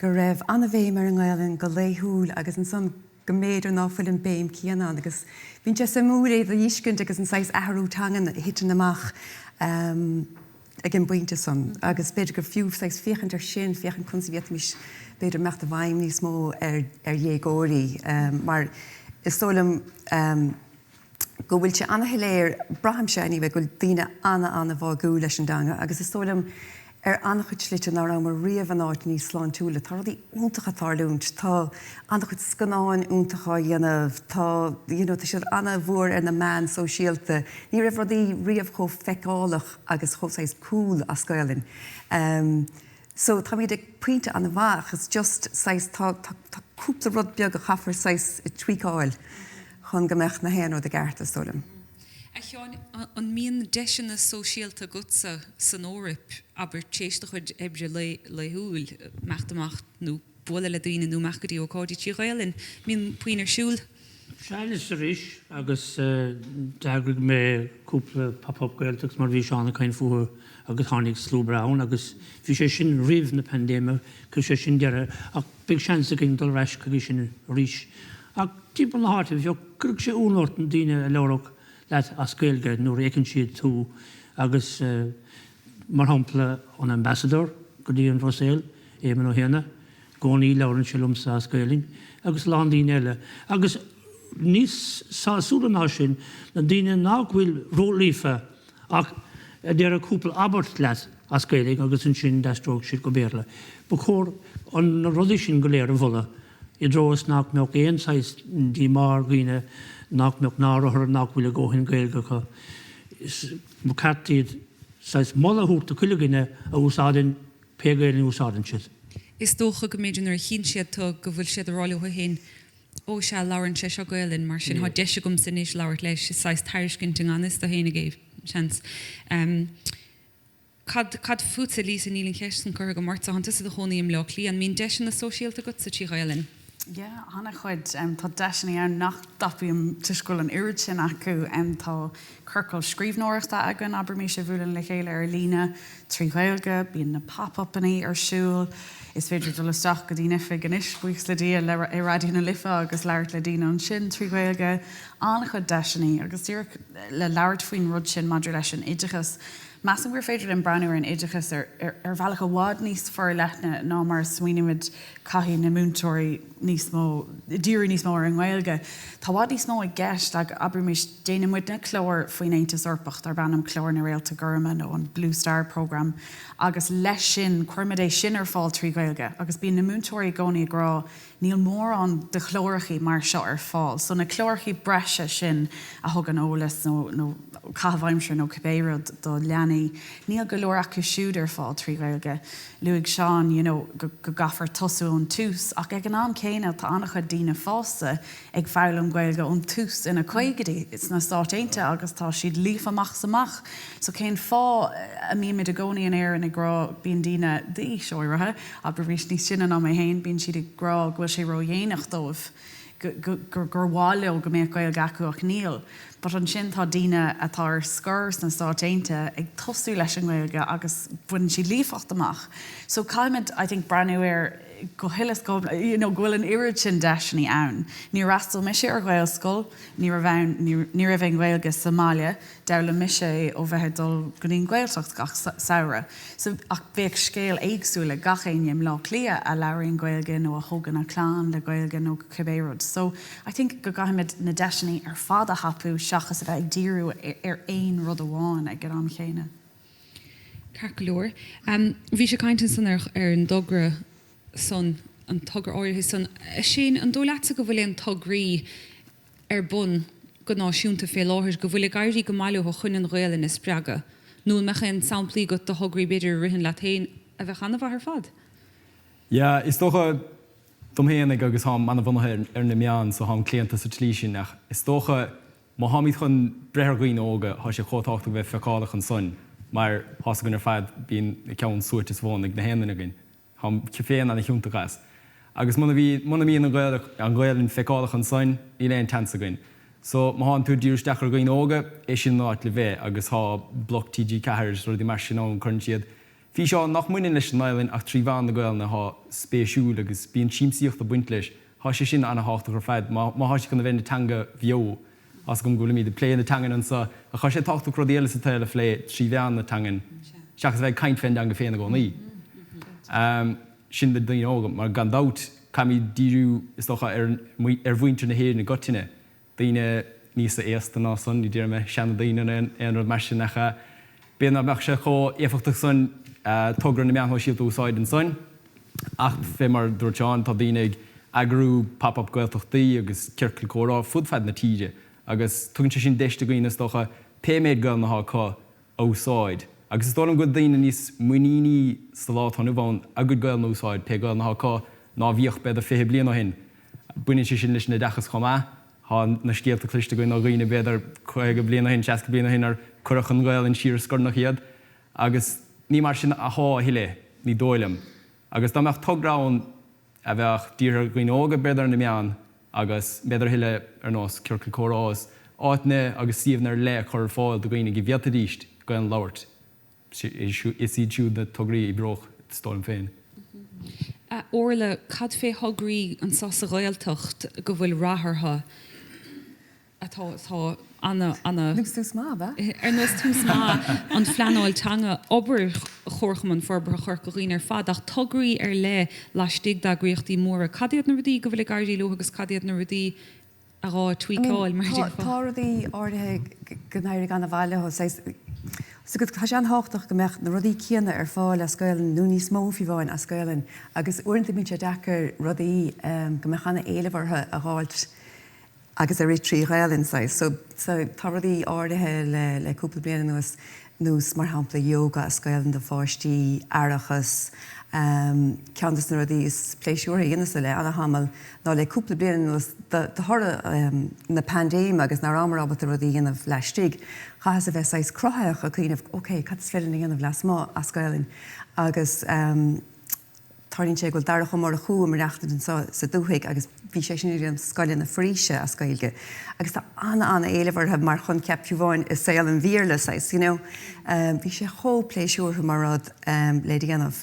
go raibh an-bhéim ar an nGaelainn go laethúil agus ansan go mb'fhéidir ná fuil an béim céanna ann agus bíonn sé suimiúil é do fheiscint agus an saghas athrú teangan a thiteann amach ag an bpointe san agus b'fhéidir gur fiú saghas féachaint ar sin, féachaint conas a bhféadfaimis b'fhéidir imeacht i bhfeidhm níos mó ar ar dhéagóirí mar is dóigh liom go bhfuil sé ana-shoiléir, braithimse anyway, go bhfuil daoine ana-ana-bháúil leis an dteanga agus is dóigh liom ar an-chuid slite ná rabhamar riamh in áit níos sláintiúla. Tá rudaí iontacha ag tarlúint, tá an-chuid scannáin iontacha á dhéanamh, tá, you know, tá siad ana-mhór ar na meáin sóisialta. Ní raibh rudaí riamh chomh feiceálach agus chomh saghas cool as Gaelainn. So táimid ag pointe an-mhaith ach it's just saghas tá tá tá cúpla rud beag a chaithfear saghas tweakáil chun go mbeadh na haon rud i gceart is dóigh liom. A Sheáin, an mbíonn deiseanna sóisialta agatsa san Eoraip, abair, tar éis do chuid oibre laethúil, imeacht amach nó bualadh le daoine nó imeacht go dtí ócáidí trí Ghaelainn? Mbíonn puinn ar siúl? Sea, anois is arís, agus d'eagraigh mé cúpla Pop Up Gaeltacht mar bhí Seán ag caint fúthu agus tháinig slua breá ann agus bhí sé sin roimh na paindéime, chuir sé sin deireadh ach beidh seans againn dul ar ais chuige sin arís. Ach timpeall na háite, bheadh, cuirfeadh sé ionadh ort na daoine a labhródh leat as Gaeilge nuair a fheiceann siad tú agus mar shampla an Ambassador go dtí an Bhruiséil, Éamon Ó hÉanna, gcónaí labhrann sé liomsa as Gaelainn agus a lán daoine eile. Agus níos sásúla ná sin, na daoine nach bhfuil ró-líofa ach a déarfadh cúpla abairt leat as Gaeilge agus ansin d'aistreodh siad go Béarla. Ba chóir na rudaí sin go léir a mholadh i dtreo is nach mbeadh aon saghas díomá ar dhaoine nach mbeadh náire orthu nach bhfuil a dhóthain Gaeilge acu. Ba cheart iad saghas moladh a thabhairt do chuile dhuine a úsáideann pé Gaelainn a úsáideann siad. Is dócha go mb'fhéidir nuair a chíonn siad tú go bhfuil siad ag rá leo féin, Ó sea, labhrann sé seo Gaelainn, mar sin tá deis agamsa anois labhairt leis. Is saghas tairiscint i ngan fhios dó fhéinig é, seans. Cad, cad fútsa, Lisa, níl an cheist san curtha agam ortsa, tánn tusa i do chónaí i mBleá Cliath, an mbíonn deiseanna sóisialta agatsa trí Ghaelainn? Yeah, an-chuid. Tá deiseanna ann nach dtapaím toisc go bhfuil an oiread sin acu. Tá ciorcal scríbhneoireachta againn, abraimis, a bhuaileann le chéile ar líne trí Ghaeilge. Bíonn na pop-upannaí ar siúl. Is féidir dul isteach go dtí'n oifig anois, buíochas le Dia, le i Raidió na Life agus labhairt le daoine ansin trí Ghaeilge. An-chuid deiseanna agus díreach le labhairt faoin rud sin maidir leis an oideachas. Measaim gur féidir linn breathnú ar an oideachas ar ar bhealach i bhfad níos forleithne ná mar a smaoinímid caithfidh na múinteoirí níos mó, díriú níos mó ar an nGaeilge. Tá i bhfad níos mó i gceist ag, abraimis, déanann muidne clár faoin Aontas Eorpach darb ainm Clár na Réalta Goirme nó an Blue Star Programme agus leis sin cuirimid é sin ar fáil trí Ghaeilge agus bíonn na múinteoirí i gcónaí ag rá Níl mórán de chlárachaí mar seo ar fáil. So na clárachaí breise sin a thugann eolas nó nó caitheamh aimsire nó cibé rud do leanaí, níl go leor acu siúd ar fáil trí Ghaeilge. Luaigh Seán you know go go gcaithfear tosú ón tús ach ag an am céanna tá an-chuid daoine fásta ag foghlaim Gaeilge ón tús ina caogaidí sna Stáit Aontaithe agus tá siad líofa amach is amach. So cén fáth a mbímid i gcónaí in Éirinn ag rá bíonn daoine d'aois áirithe, abraimis níos sine ná mé féin, bíonn siad ag rá go bhfuil sé ródhéanach dóibh, go gur mhaith leo go mbeadh Gaeilge acu ach níl. But ansin tá daoine atá ar scor sna Stáit Aontaithe ag tosú leis an nGaeilge agus baineann siad líofacht amach. So caithfimid I think breathnú air go huile is go you know go bhfuil an oiread sin deiseanna ann. Níor fhreastail mise ar Ghaelscoil, ní raibh ann, ní raibh aon Ghaeilge sa mbaile, D'fhoghlaim mise é ó bheith ag dul go dtí an Ghaeltacht gach samhradh. So, ach bheadh scéal éagsúil ag gach éinne i mBleá Cliath a labhraíonn Gaeilge nó a thógann a clann le Gaeilge nó cibé rud. So, I think go gcaithfimid na deiseanna ar fad a thapú seachas a bheith ag díriú ar aon rud amháin ag an am chéanna. Ceart go leor. Bhí sibh ag caint ansan ar an dtogra san, an togra áirithe san. A Shane, an dóigh leatsa go bhfuil aon tograí ar bun go náisiúnta fé láthair go bhfuil ag éirí go maith leo chun an Ghaelainn a spreagadh? Nó an mbeadh aon samplaí agat de thograí b'fhéidir a ritheann leat féin a bheadh an-mhaith ar fad? Yeah, is dócha dom fhéinig agus táim ana-bhunaithe ar na meáin so táim claonta sa tslí sin ach is dócha má tháimid chun breith ar dhaoine óga thá sé chomh tábhachtach bheith feiceálach ansan mar thá's againn ar fad bíonn a ceann suaite sa bhfón ag na haon duine againn. Táim féin ana-chiontach as. Agus muna bhí, muna mbíonn an Ghaeilge, an Ghaelainn feiceálach ansoin, níl aon tseans againn. So, má thánn tú ag díriú isteach ar dhaoine óga, é sin an áit le bheith agus thá bloc TG4 is rudaí mar sin ann, cuireann siad físeáin nach mbaineann leis an nGaelainn ach trí mheán na Gaelainne athá spéisiúil agus bíonn siamsaíocht ag baint leis. Thá sé sin ana-thábhachtach ar fad má, má thá sé chun a bheith ina teanga bheo. Tá's agam go bhfuilimid ag plé na teangan anso, ach tá sé tábhachtach rudaí eile sa tsaol a phlé trí mheán na teangan, seachas a bheith ag caint fén dteanga féin i gcónaí. Sin do daoine óga, mar gan dabht, caithfimid díriú, is dócha, ar ar mhuintir na hÉireann i gcoitinne, daoine níosa aosta ná san, ní déarfaidh mé seana-daoine nó aon rud mar sin, ach b'fhéidir nach mbeadh sé chomh éifeachtach san togra na meáin shóisialta a úsáid ansan. Ach fé mar a dúirt Seán, tá daoine ag eagrú pop-up Gaeltachtaí agus ciorcail comhrá fud fad na tíre agus tugann sé sin deis do dhaoine, is dócha, pé méid Gaelainne atá acu a úsáid. Agus is dóigh liom go bhfuil daoine níos muiníní sa lá atá inniu ann a gcuid Gaelainne a úsáid, pé Gaelainn atá acu, ná a bhíodh b'fhéidir 20 bliain ó shin. Baineann sé sin leis an oideachas chomh maith. Tá na scéalta cloiste againn ó dhaoine b'fhéidir 50 bliain ó shin, 60 bliain ó shin ar cuireadh an Ghaelainn siar i scornach iad. Agus ní mar sin athá a thuilleadh, ní dóigh liom. Agus dá mbeadh togra ann a bheadh dírithe ar dhaoine óga, b'fhéidir ar na meáin, agus b'fhéidir a thuilleadh ar nós ciorcal comhrá is áiteanna agus suíomhanna ar leith a chur ar fáil do dhaoine go bhféadfaidíst Gaelainn a labhairt, is iad siúd na tograí a oibreodh, is dóigh liom féin. A Orla, cad fé thograí anso sa Ghaeltacht go bhfuil rath orthu? atá atá ana ana. Ar nós Tús Maith, ab ea? Ar nós Tús Maith, an phleanáil teanga, obair Chomharchumann Forbartha Chorca Dhuibhne ar fad, ach tograí ar leith laistigh d'eagraíochtaí móra. Cad iad na rudaí go bhfuil ag éirí leo agus cad iad na rudaí atá le tweakáil, mar a déarfá? Tá rudaí áirithe go n-éirigh an-mhaith leo. Saghas, tá sé an-tábhachtach go mbeadh na rudaí céanna ar fáil as Gaelainn nó níos mó fiú amháin as Gaelainn agus uaireanta bíonn sé deacair rudaí go mbeadh an-éileamh orthu a dh'fháilt agus a rith trí Ghaelainn saghas. So, so tá rudaí áirithe le, le cúpla bliain anuas, nós mar shampla yoga as Gaelainn do pháistí, aireachas, ehm, ceann des na rudaí is pléisiúrtha a dheineas-sa le ana-thamall ná le cúpla bliain anuas de, de thoradh ehm na paindéime agus nach rabhamar ábalta rudaí a dhéanamh laistigh, chaitheas a bheith saghas cruthaitheach ag cuimhneamh ok, cad is féidir linn a dhéanamh lasmuigh as Gaelainn agus ehm, Tarlaíonn sé go bhfuil Darach Ó Murchú ag maireachtaint anseo sa dúthaigh agus bhí sé sin ag déanamh scoileanna foraoise as Gaeilge agus tá ana-ana-éileamh orthu mar choincheap fiú amháin i saol an Bhéarla saghas, you know. Bhí sé chomh pléisiúrtha mar rud le déanamh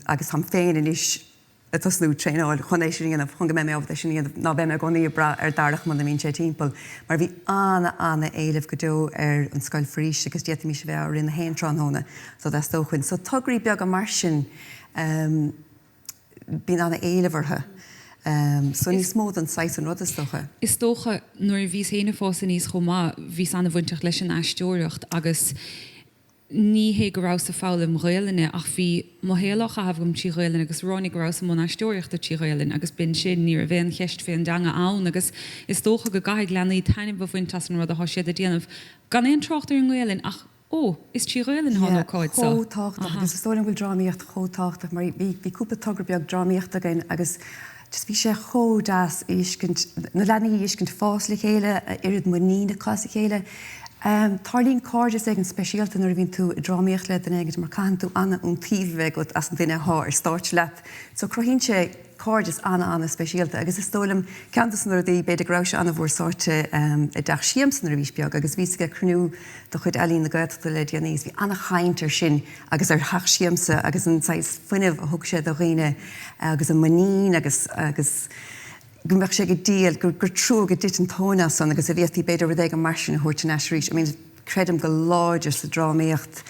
agus táim féin anois. ag tosnú traenáil chun é sin a dhéanamh, chun go mbeidh mé ábalta é sin a dhéanamh, ná beidh mé i gcónaí ag brath ar Darach muna mbíonn sé timpeall. Mar bhí ana-ana-éileamh go deo ar an scoil foraoise agus d'fhéadfaimis a bheith á rith na haon tráthnóna dá dteastódh uainn. So tograí beaga mar sin, bíonn ana-éileamh orthu. So níos mó den saghas san rud is dócha. Is dócha, nuair a bhíos féin ag fás aníos chomh maith, bhíos ana-bhainteach leis an aisteoireacht agus, Ní hé go rabhas ag foghlaim Ghaelainne ach bhí mo shaol á chaitheamh agam trí Ghaelainn agus ráinig go rabhas i mbun aisteoireachta trí Ghaelainn agus b'in sin, ní raibh aon cheist fén dteanga ann agus is dócha go gcaithfidh leanaí taitneamh a bhaint as an rud athá siad a déanamh, gan aon trácht ar an nGaelainn ach ó, is trí Ghaelainn athá an Yeah, ócáid seo. chomh tábhachtach agus is dóigh liom go bhfuil drámaíocht chomh tábhachtach mar bhí bhí cúpla togra beag drámaíochta againn agus Just bhí sé chomh deas a fheiscint, na leanaí a fheiscint fás le chéile, a oiread muinín acu as a chéile. Tarlaíonn cairdeas éigin speisialta nuair a bhíonn tú ag drámaíocht le duine éigin mar caitheann tú an-iontaoibh a bheith agat as an duine athá ar stáitse leat. So cruthaíonn sé cairdeas an-an-speisialta agus is dóigh liom ceann dos na rudaí, b'fhéidir go raibh sé an-mhór sáite i dTeach Siamsa nuair a bhís beag agus bhíos ag cruinniú de chuid Ealaín na Gaeltachta le déanaí agus bhí an-chaint ar sin agus ar Theach Siamsa agus an saghas fuinnimh a thug sé do dhaoine agus an muinín agus agus go mbeadh sé go diail, gur gur trua go dtit an tóin as san agus a bhféadfaí b'fhéidir rud éigin mar sin a thabhairt in ais arís. I mean creidim go láidir sa drámaíocht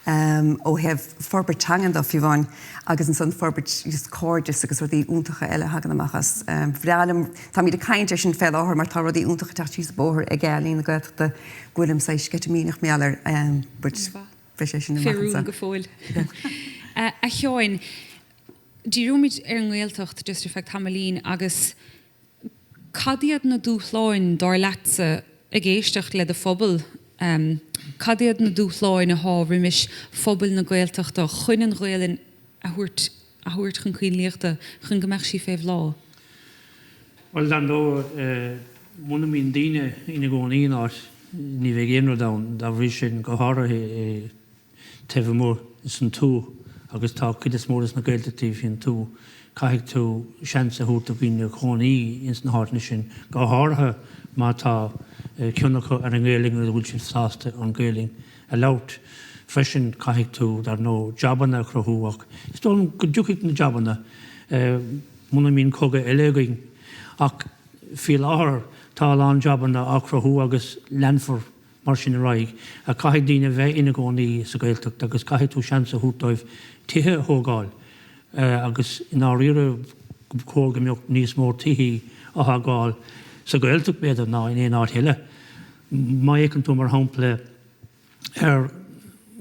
ó thaobh forbairt teangan dó fiú amháin agus ansan forbairt just cairdeas agus rudaí iontacha eile a thagann amach as. Bhreá liom, táimid ag caint ar sin fé láthair mar tá rudaí iontacha ag teacht síos an bóthar ag Ealaín na Gaeltachta go bhfuilim saghas sceitimíneach mar gheall air but Beidh sé sin amach anseo. Fé rún go fóill. A Sheáin, díreoimid ar an nGaeltacht just ar feadh tamaillín agus cad iad na dúshláin, dar leatsa, ag éisteacht le do phobal, cad iad na dúshláin athá roimis phobail na Gaeltachta chun an Ghaelainn a thabhairt a thabhairt chun coinlíochta, chun go mbeadh sí fé bhláth? Bhuel, dar ndóigh, muna mbíonn daoine ina gcónaí in áit, ní bheidh aon rud ann. Dá bhrí sin, go háirithe taobh amuigh san tuath, agus tá cuid is mó des na Gaeltachtaí faoin tuath, caithfidh tú seans a thabhairt do dhaoine cónaí ins na háiteanna sin, go háirithe má tá cion acu ar an nGaelainn agus bhfuil siad sásta an Ghaelainn a labhairt. Freisin, caithfidh tú, dar ndóigh, jabanna a chruthú ach is dóigh liom go dtiocfaidh na jabanna muna mbíonn cogadh eile againn. Ach faoi láthair tá a lán jabanna á chruthú agus leanfar mar sin ar aghaidh. Ach caithfidh daoine bheith ina gcónaí sa Ghaeltacht agus caithfidh tú seans a thabhairt dóibh tithe a thógáil agus i ndáiríre ba chóir go mbeadh níos mó tithí á thógáil sa Ghaeltacht b'fhéidir ná in aon áit eile. Má fhéachann tú mar shampla ar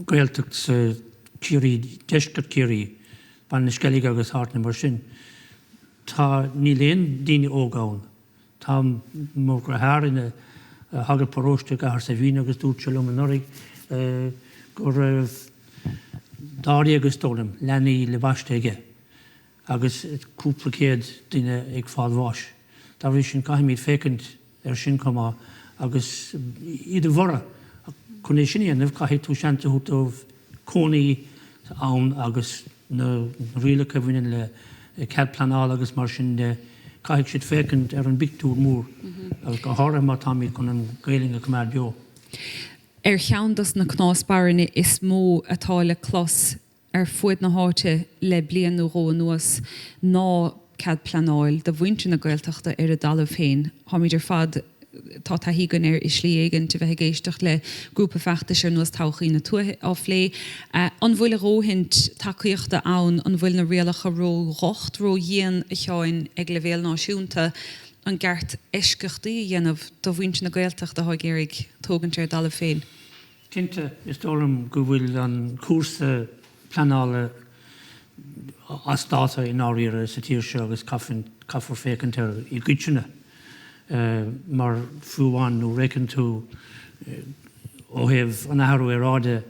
Ghaeltacht sa Chiarraí, deisceart Chiarraí, Baile na Sceilge agus áiteanna mar sin, tá, níl aon daoine óga ann. Tá mo dheartháir ina shagart paróiste i gCathair Saidhbhín agus dúirt sé liom anuraidh go raibh dáréag, is dóigh liom, leanaí le baisteadh aige agus cúpla céad duine ag fáil bháis. Dá bhrí sin caithfimid féachaint air sin chomh maith agus iad a bhorradh. Chun é sin a dhéanamh caithfidh tú seans a thabhairt dóibh cónaí ann agus na rialacha a bhaineann le cead pleanála agus mar sin de, caithfidh siad féachaint ar an bpictiúr mór agus go háirithe má táimid chun an Ghaelainn a choimeád beo. Ar cheann dos na cnásbeireanna is mó atá le clos ar fuaid na háite le bliain nó dhó anuas ná cead pleanáil do mhuintir na Gaeltachta ar a dtalamh féin. Táimid ar fad, tá taithí againn air i slí éigint, a bheith ag éisteacht le grúpa feachtais ar nós Todhchaí na Tuaithe á phlé. An bhfuil a dhóthaint tacaíochta ann? An bhfuil na rialacha ró-dhocht, ró-dhian, a Sheáin, ag leibhéal náisiúnta? An gceart eisceachtaí a dhéanamh do mhuintir na Gaeltachta atá ag iarraidh tógaint ar a dtalamh féin? Cinnte, is dóigh liom go bhfuil an cúrsa pleanála as dáta i ndáiríre sa tír seo agus caithfear féachaint air i gcoitinne mar fiú amháin nuair a fhéachann tú ó thaobh an athrú aeráide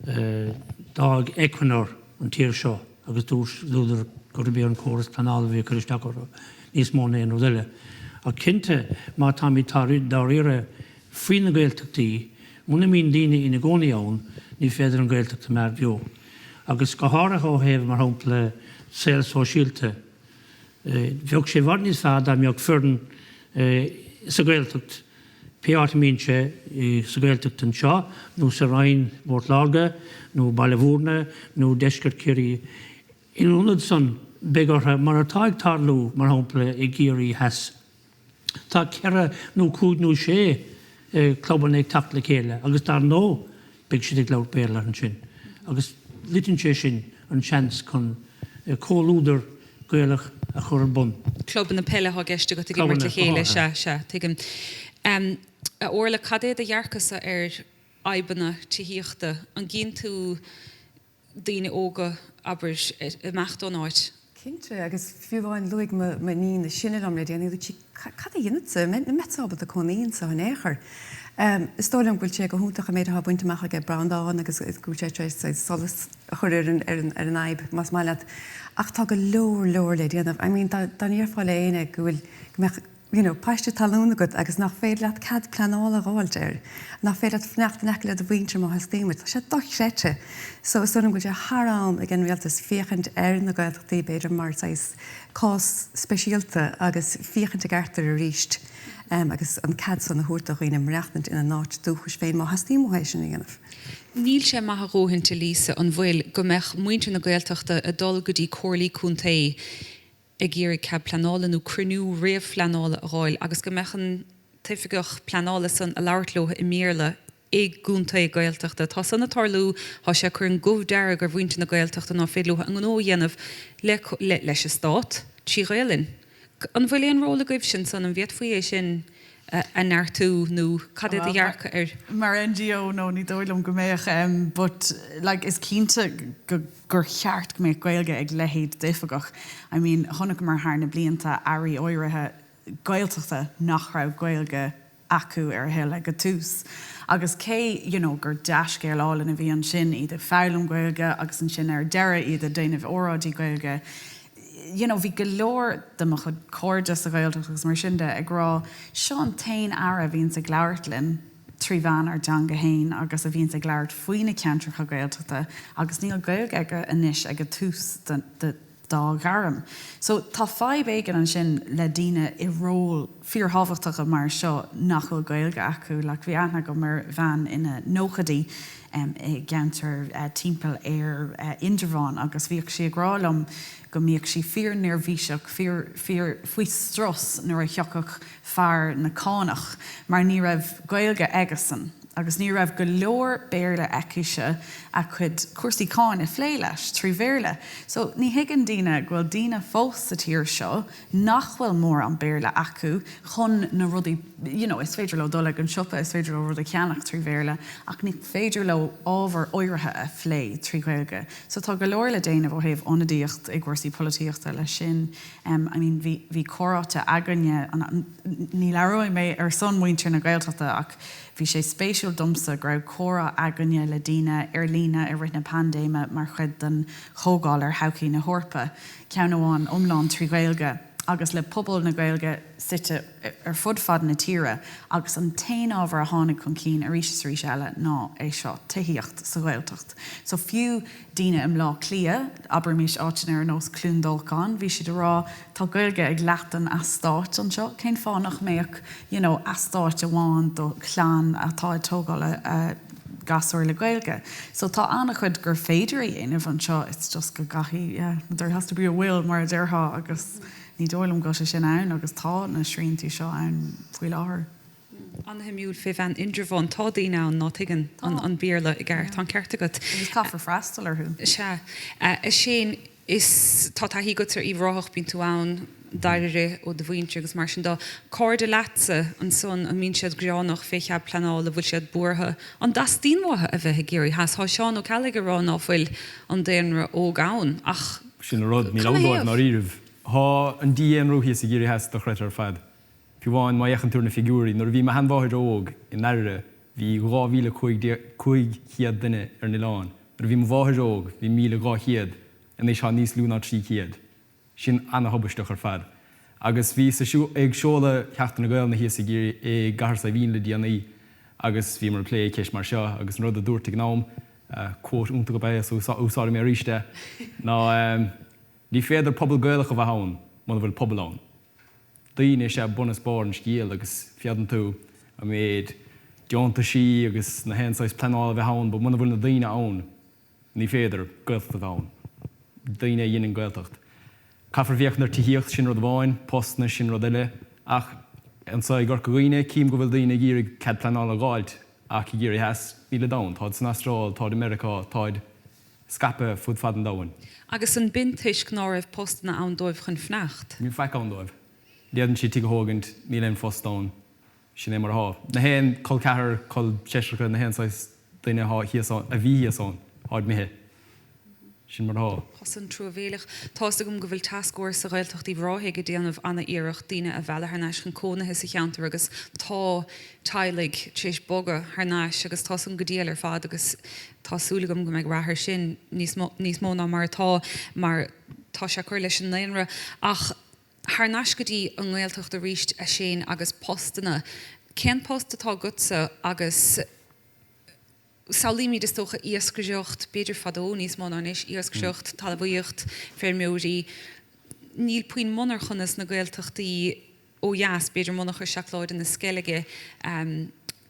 d'fhág Equinor an tír seo agus dúradar gurb é an córas pleanála a bhí ag cur isteach orthu níos mó ná aon rud eile. Ach cinnte má táimid dáiríre faoi na Gaeltachtaí, muna mbíonn daoine ina gcónaí ann, ní féidir an Ghaeltacht a choimeád beo. Agus go háirithe ó thaobh, mar shampla, saol sóisialta. Bheadh sé i bhfad níos fearr dá mbeadh foireann sa Ghaeltacht, pé áit a mbíonn sé, sa Ghaeltacht anseo nó sa Rinn, i bPort Láirge nó Baile Mhúirne nó deisceart Chiarraí, in ionad san. Beidh orthu, mar atá ag tarlú, mar shampla, i gCiarraí Theas. Tá ceithre nó cúig nó sé clubanna ag teacht le chéile agus dar ndóigh beidh siad ag labhairt Béarla ansin agus loiteann sé sin an seans chun comhluadar Gaelach a chur ar bun. Clubanna peile atá i gceist agat ag imirt le chéile, sea, sea, tuigim. A Orla, cad é do dhearcadhsa ar fhadhbanna tithíochta? An gcíonn tú daoine óga, abair, ag imeacht ón áit. Cinnte, agus fiú amháin luaigh m'iníon is sine liom le déanaí, dúirt sí, cad a dhéanfadsa, an mbeadsa ábalta cónaí anseo in aon chor? Is dóigh liom go bhfuil sé go hiontach an méid atá bainte amach aige Breandán agus go bhfuil sé tar éis solas a chur ar an ar an fhadhb, más maith leat. Ach tá go leor leor le déanamh. I mean, dá ndéarfá le éinne go bhfuil, go mbeadh, you know, paiste talún agat agus nach féidir leat cead pleanála a dh'fháilt air, nach féidir leat fanacht in aice le do mhuintir má theastaíonn uait, tá sé dochreidte. So is dóigh liom go bhfuil sé thar am ag an rialtas féachaint ar na Gaeltachtaí b'fhéidir mar saghas cás speisialta agus féachaint i gceart air arís agus an cead san a thabhairt do dhaoine maireachtaint ina n-áit dúchais féin má theastaíonn uathu é sin a dhéanamh. Níl sé maith a dhóthaint, a Lisa, an bhfuil, go mbeadh muintir na Gaeltachta ag dul go dtí comhairlí contae ag iarraidh cead pleanála nó cruinniú réamhphleanála a dh'fháil agus go mbeadh an t-oifigeach pleanála san a labhairt leo i mBéarla i gcontae Gaeltachta. Tá san a tarlú, tá sé ag cur an gomh dearg ar mhuintir na Gaeltachta ná féidir leo a ngnó a dhéanamh le leis an Stát trí Ghaelainn. An bhfuil aon ról agaibhse ansan, an bhféadfaí é sin a neartú nó cad é do dhearcadh air? Mar NGO, no, ní dóigh liom go mbeadh but like is cinnte go gur cheart go mbeadh Gaeilge ag leithéid d'oifigeach. I mean, chonaiceamar thar na blianta airí áirithe Gaeltachta nach raibh Gaeilge acu ar a thoil ag an tús. Agus cé, you know, gur dea-scéal álainn a bhí ansin, iad ag foghlaim Gaeilge agus ansin ar deireadh iad ag déanamh óráidí Gaeilge, you know, bhí go leor de mo chuid cairde sa Ghaeltacht agus mar sin de ag rá, seo an t-aon aire a bhíonns ag labhairt linn trí mheán ár dteanga fhéin agus a bhíonns ag labhairt faoi na ceantracha Gaeltachta agus níl Gaeilge aige anois ag an tús dá ghairm. So tá fadhb éigin ansin le daoine i ról fíorthábhachtacha mar seo nach bhfuil Gaeilge acu. Like bhí aithne agam ar bhean ina nóchaidí i gceantar timpeall ar Indreabhán agus bhíodh sí ag rá liom go mbíodh sí fíor-neirbhíseach, fíor, fíor faoi strus nuair a thiocfadh fear na cánach mar ní raibh Gaeilge aigesan agus ní raibh go leor Béarla aicise a cuid cúrsaí cáin a phlé leis trí Bhéarla. So ní thuigeann daoine go bhfuil daoine fós sa tír seo nach bhfuil mórán Béarla acu chun na rudaí, you know, is féidir leo dul ag an siopa, is féidir leo rud a cheannach trí Bhéarla ach ní féidir leo ábhar áirithe a phlé trí Ghaeilge. So tá go leor le déanamh ó thaobh ionadaíocht i gcúrsaí polaitíochta leis sin. I mean bhí, bhí comhráite againne, ní labhróidh mé ar son muintir na Gaeltachta ach bhí sé spéisiúil domsa go raibh comhrá againne le daoine ar líne i rith na paindéime mar chuid den chomhdháil ar thodhchaí na hEorpa, ceann amháin iomlán trí Ghaeilge agus le pobal na Gaeilge suite ar fud fad na tíre agus an t-aon ábhar a tháinig chun cinn arís is arís eile ná é seo, tithíocht sa Ghaeltacht. So fiú daoine i mBleá Cliath, abraimis áiteanna ar nós Cluain Dolcáin, bhí siad ag rá tá Gaeilge ag leath den eastát anseo, cén fáth nach mbeadh you know eastát amháin do chlann atá ag tógáil a gasúir le Gaeilge. So tá an-chuid gur féidir a dhéanamh anseo, it's just go gcaithfidh, yeah, there has to be a will mar a déarfá agus ní dóigh liom go bhfuil sé sin ann agus tá na sriantaí seo ann faoi láthair. An-shuimiúil fé bhean Indreabhán. Tá daoine ann ná tuigeann an Béarla i gceart. Tá an ceart agat. Agus caithfear freastal orthu. Sea. A Shane, is, tá taithí agat ar Uíbh Ráthach, bíonn tú ann dáiríre ó do mhuintir agus mar sin de. Cairde leatsa ansan, an mbíonn siad gearánach fé chead pleanála, bhfuil siad buartha? An dteastaíonn uathu a bheith i gCiarraí Theas? Tá Seán Ó Ceallaigh ag rá ná fuil an daonra óg ann ach Sin an rud, níl ann dóibh i ndáiríribh. Tá an dídhaonrú thíos i gCiarraí Theas dochreidte ar fad. Fiú amháin má fhéachann tú ar na figiúirí, nuair a bhí mo sheanmháthair óg i nDairire bhí 2,500 duine ar an oileán. Nuair a bhí mo mháthair óg bhí 1,200, anois tá níos lú ná 300. Sin ana-thubaisteach ar fad. Agus bhíos ag seoladh Sheachtain na Gaelainne thíos i gCathair Saidhbhín le déanaí agus bhíomar ag plé ceist mar seo agus an rud a dúrt ag an am, quote iontach ab ea é so úsáidfidh mé arís é, ná ní féidir pobal Gaelach a bheith ann muna bhfuil pobal ann. Daoine is ea bun is barr an scéil agus féadann tú an méid deontaisí agus na haon saghas pleanála a bheith ann but muna bhfuil na daoine ann ní féidir Gaeltacht a bheith ann. Daoine a dheineann Gaeltacht. Caithfear féachaint ar tithíocht, sin rud amháin, postanna, sin rud eile. Ach anseo i gCorca Dhuibhne, cím go bhfuil daoine ag iarraidh cead pleanála a dh'fháilt, ach i gCiarraí Theas, nílid ann. Táid san Astráil, táid i Meiriceá, táid scaipthe fud fad an domhain. Agus an b'in toisc ná raibh postanna ann dóibh chun fanacht? Níl faic ann dóibh. Ní fhéadann siad tigh a thógaint, níl aon phost ann. Sin é mar athá. Na haon col ceathar, col seisreacha, na haon saghas duine athá thíos ann, a bhí thíos ann, tháid imithe. Sin mar athá. Tá san truamhéileach. Tá's agam go bhfuil Tascfhórsa Ghaeltacht Uíbh Ráthaigh ag déanamh ana-iarracht daoine a mhealladh thar n-ais chun cónaithe sa cheantar agus tá teaghlaigh tar éis bogadh thar n-ais agus tá san go diail ar fad agus tá súil agam go mbeidh rath air sin níos mó níos mó ná mar atá mar tá sé ag cur leis an ndaonra. Ach thar n-ais go dtí an nGaeltacht arís a Shane agus postanna. Cén post atá agatsa agus samhlaímid is dócha iascaireacht, b'fhéidir fadó níos mó ná anois, iascaireacht, talmhaíocht, feirmeoirí. Níl puinn monarchana sna Gaeltachtaí ó dheas, b'fhéidir monarcha seacláide na Sceilge,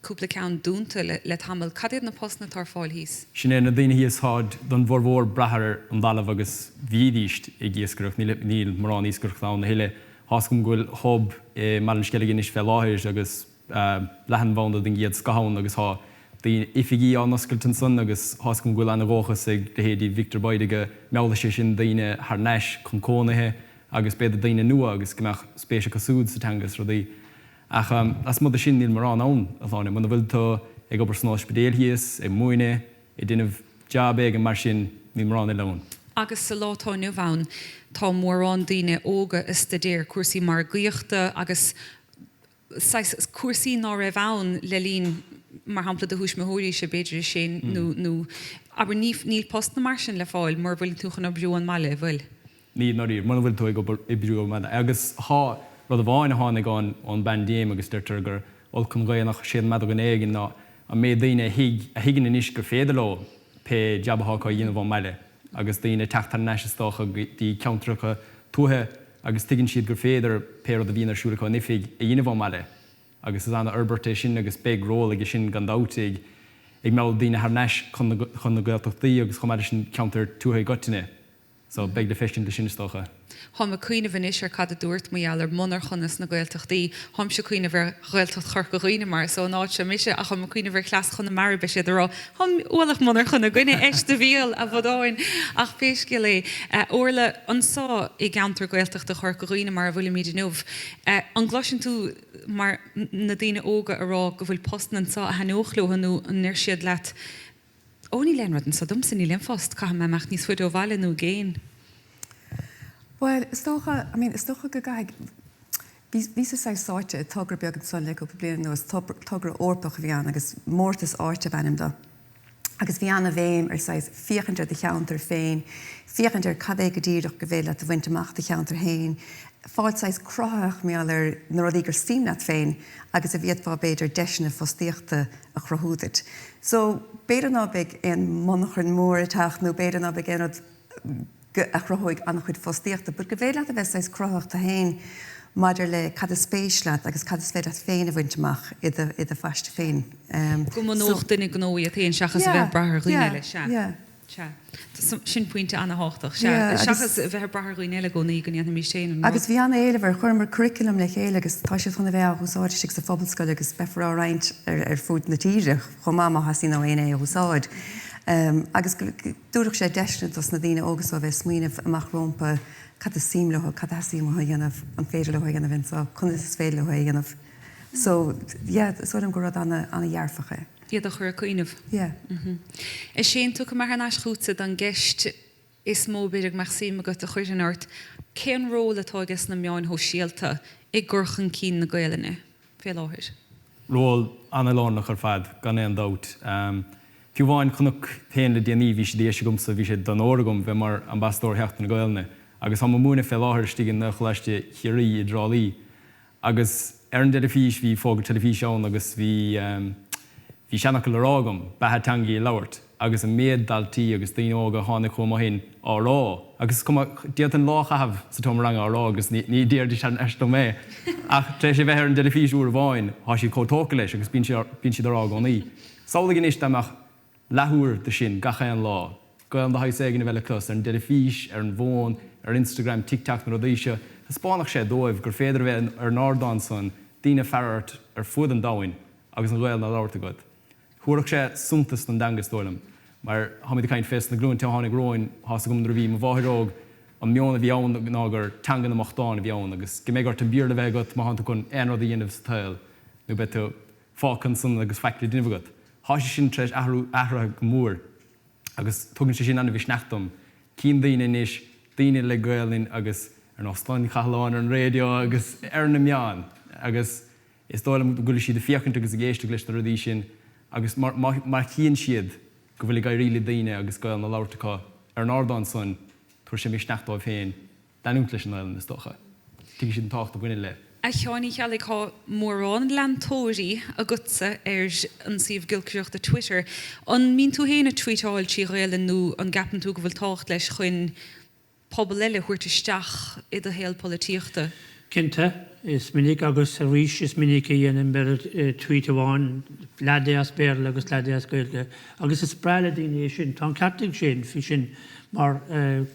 cúpla ceann dúnta le tamall. Cad iad na postanna atá ar fáil thíos? Sin é, na daoine thíos táid don bhformhór brath ar an dtalamh agus bhídíst ag iascaireacht, níl níl mórán iascaireachta ann a thuilleadh. Tá's agam go bhfuil hub i mBaile an Sceilg anois fé láthair agus leathanbhanda den gcéad scoth ann agus tá daoine, oifigí á n-oscailt ansan agus tá's agam go bhfuil ana-dhóchas ag leithéidí Victor Bayda go meallfaidh sé sin daoine thar n-ais chun cónaithe agus b'fhéidir daoine nua agus go mbeadh spéis acu súd sa teanga is rudaí. Ach lasmuigh de sin níl mórán ann, a Shláine. Muna bhfuil tú ag obair san ospidéal thíos, ag múineadh, ag déanamh jab éigin mar sin, níl mórán eile ann. Agus sa lá atá inniu ann tá mórán daoine óga ag staidéar cúrsaí margaíochta agus saghas cúrsaí ná raibh ann le linn, mar shampla, do thuismitheoiríse, b'fhéidir, a Shane, nó, nó, abair, ní, níl postanna mar sin le fáil mura bhfuil tú chun oibriú ón mbaile, an bhfuil? Níl, ndáiríre, mura bhfuil tú ag obair, oibriú ón mbaile. Agus thá rud amháin a tháinig ón, ón bpaindéim agus deirtear gur olc an ghaoth nach séideann maide dhuine éigin ná an méid daoine a thuig, a thuigeann anois gur féidir leo pé jab athá acu a dhéanamh ón mbaile agus daoine ag teacht thar n-ais is dócha go dtí ceantracha tuaithe agus tuigeann siad gur féidir pé rud a bhíonn ar siúl acu in oifig a dhéanamh ón mbaile agus is ana-fhorbairt é sin agus beidh ról aige sin gan dabht ag ag mealladh daoine thar n-ais chun na chun na Gaeltachtaí agus chomh maith leis an ceantar tuaithe i gcoitinne. So, beidh le feiscint leis sin is dócha. Táim ag cuimhneamh anois ar cad a dúirt mar gheall ar monarchana sna Gaeltachtaí. Táimse ag cuimhneamh ar Ghaeltacht Chorca Dhuibhne mar is ón áit seo mise ach táim ag cuimhneamh ar chleas Chonamara beidh siad ag rá Tá ualach monarchan againne, eist do bhéal, a bhodáin! Ach pé scéal é, Orla, anseo i gceantar Gaeltachta Chorca Dhuibhne mar a bhfuilimid inniu, an gcloiseann tú mar na daoine óga ag rá go bhfuil postanna anseo a thaitneodh leo nó an ndeir siad leat Ó, níl aon rud anseo domsa, níl aon phost, caithfidh mé imeacht níos faide ó bhaile nó i gcéin. Bhuel, is dócha, I mean, is dócha go gcaithfidh, bhí, bhíos-sa saghas sáite i togra beag ansan le cúpla bliain anuas, togra Eorpach a bhí ann agus mórtas áite ab ainm dó. Agus bhí ana-bhéim ar saghas féachaint ar do cheantar féin, féachaint ar cad é go díreach gur féidir leat a bhaint amach do cheantar féin, fáil saghas cruthaitheach mar gheall ar na rudaí gur suim leat féin agus a bhféadfá b'fhéidir deiseanna fostaíochta a chruthú duit. So, b'fhéidir ná beidh aon monarchan mór ag teacht nó b'fhéidir ná beidh aon rud a chruthóidh an-chuid fostaíochta but go bhféidir leat a bheith saghas cruthaitheach tú féin maidir le cad is spéis leat agus cad is féidir leat féin a bhaint amach i do, i do phaiste féin. Go mbunódh duine gnó iad féin seachas a bheith ag brath ar dhaoine eile, sea. Yeah, yeah. Sea. Sin pointe ana-thábhachtach. Sea. Seachas a bheith ag brath ar dhaoine eile i gcónaí go ndéanfaimis féin an rud. Agus bhí an-éileamh air. Chuireamar curriculum le chéile agus tá siad chun a bheith á úsáid istigh sa phobalscoil agus beifear á roinnt ar fud na tíre chomh maith má theastaíonn ó éinne é a úsáid. Agus go dtabharfadh sé deiseanna dos na daoine óga so a bheith ag smaoineamh amach rómpa cad is suim leo, cad a theastaíonn uathu a dhéanamh, an féidir leo é a dhéanamh anseo, conas is féidir leo é a dhéanamh. So, yeah, is dóigh liom gur rud ana-dhearfach é. iad a chur ag cuimhneamh. Yeah. A Shane, tiocfaidh mé thar n-ais chugatsa don gceist is mó b'fhéidir go mbeadh suim agat a chuirfinn ort, cén ról atá aige sna meáin shóisialta i gcur chun cinn na Gaelainne fé láthair? Ról ana-lárnach ar fad, gan aon dabht. Fiú amháin, chonac féin le déanaí, bhí sé de dheis agamsa, bhí sé d'onóir agam bheith mar Ambasadóir Sheachtain na Gaelainne agus táim ag múineadh fé láthair istigh i nGaelcholáiste Chiarraí i dTrá Lí. Agus ar an dteilifís, bhí fógra teilifíse ann agus bhí, bhí seanfhocal le rá agam, beatha teanga í a labhairt, agus an méid daltaí agus daoine óga a tháinig chugam ó shin á rá, agus is cuma, d'fhéadfainn lá a chaitheamh sa tseomra ranga á rá agus ní, ní déarfaidís thar n-ais dom é. Ach tar éis é bheith ar an dteilifís uair amháin, thá siad chomh tógtha leis agus bíonn siad, bíonn siad á rá i gcónaí. Samhlaigh anois dá mbeadh leathuair de sin gach aon lá, Gaelainn de shaghas éigin a bheith le clos ar an dteilifís, ar an bhfón. ar Instagram, TikTok, na rudaí seo, thaispeánfadh sé dóibh gur féidir a bheith ar an ardán san, daoine ag faire ort ar fuaid an domhain agus an Ghaelainn á labhairt agat. Thabharfadh sé suntas don dteanga is dóigh liom. Mar táimid ag caint fés na glúinte a tháinig romhainn, tá's agam nuair a bhí mo mháthair óg, an meon a bhí ann ná gur teanga na mbochtán a bhí ann agus go mbeidh ort an Béarla a bheith agat má thánn tú chun aon rud a dhéanamh sa tsaol nó beidh tú fágtha ansan agus faic le déanamh agat. Thá sé sin tar éis athrú, athraithe go mór agus tugann sé sin an-mhisneach dom. Cím daoine anois, daoine le Gaelainn agus ar nós Con Cathaláin ar an raidió agus ar na meáin agus is dóigh liom go bhfuil siad ag féachaint agus ag éisteacht leis na rudaí sin agus má chíonn siad go bhfuil ag éirí le daoine agus Gaelainn á labhairt acu ar an ardán san, tabharfaidh sé misneach dóibh féin leanúint leis an nGaelainn, is dócha. Tuigfidh siad an tábhacht a bhaineann léi. A Sheáin Uí Cheallaigh, tá mórán leantóirí agatsa ar an suíomh giolcaireachta Twitter. An mbíonn tú féin ag tweetáil trí Ghaelainn nó an gceapann tú go bhfuil tábhacht leis chun pobal eile a thabhairt isteach i do shaol polaitíochta? Cinnte, is minic agus arís is minic a dhéanaim b'fhéidir tweet amháin, leath de as Béarla agus leath de as Gaeilge agus is breá le daoine é sin. Tá an ceart ag Shane faoi sin mar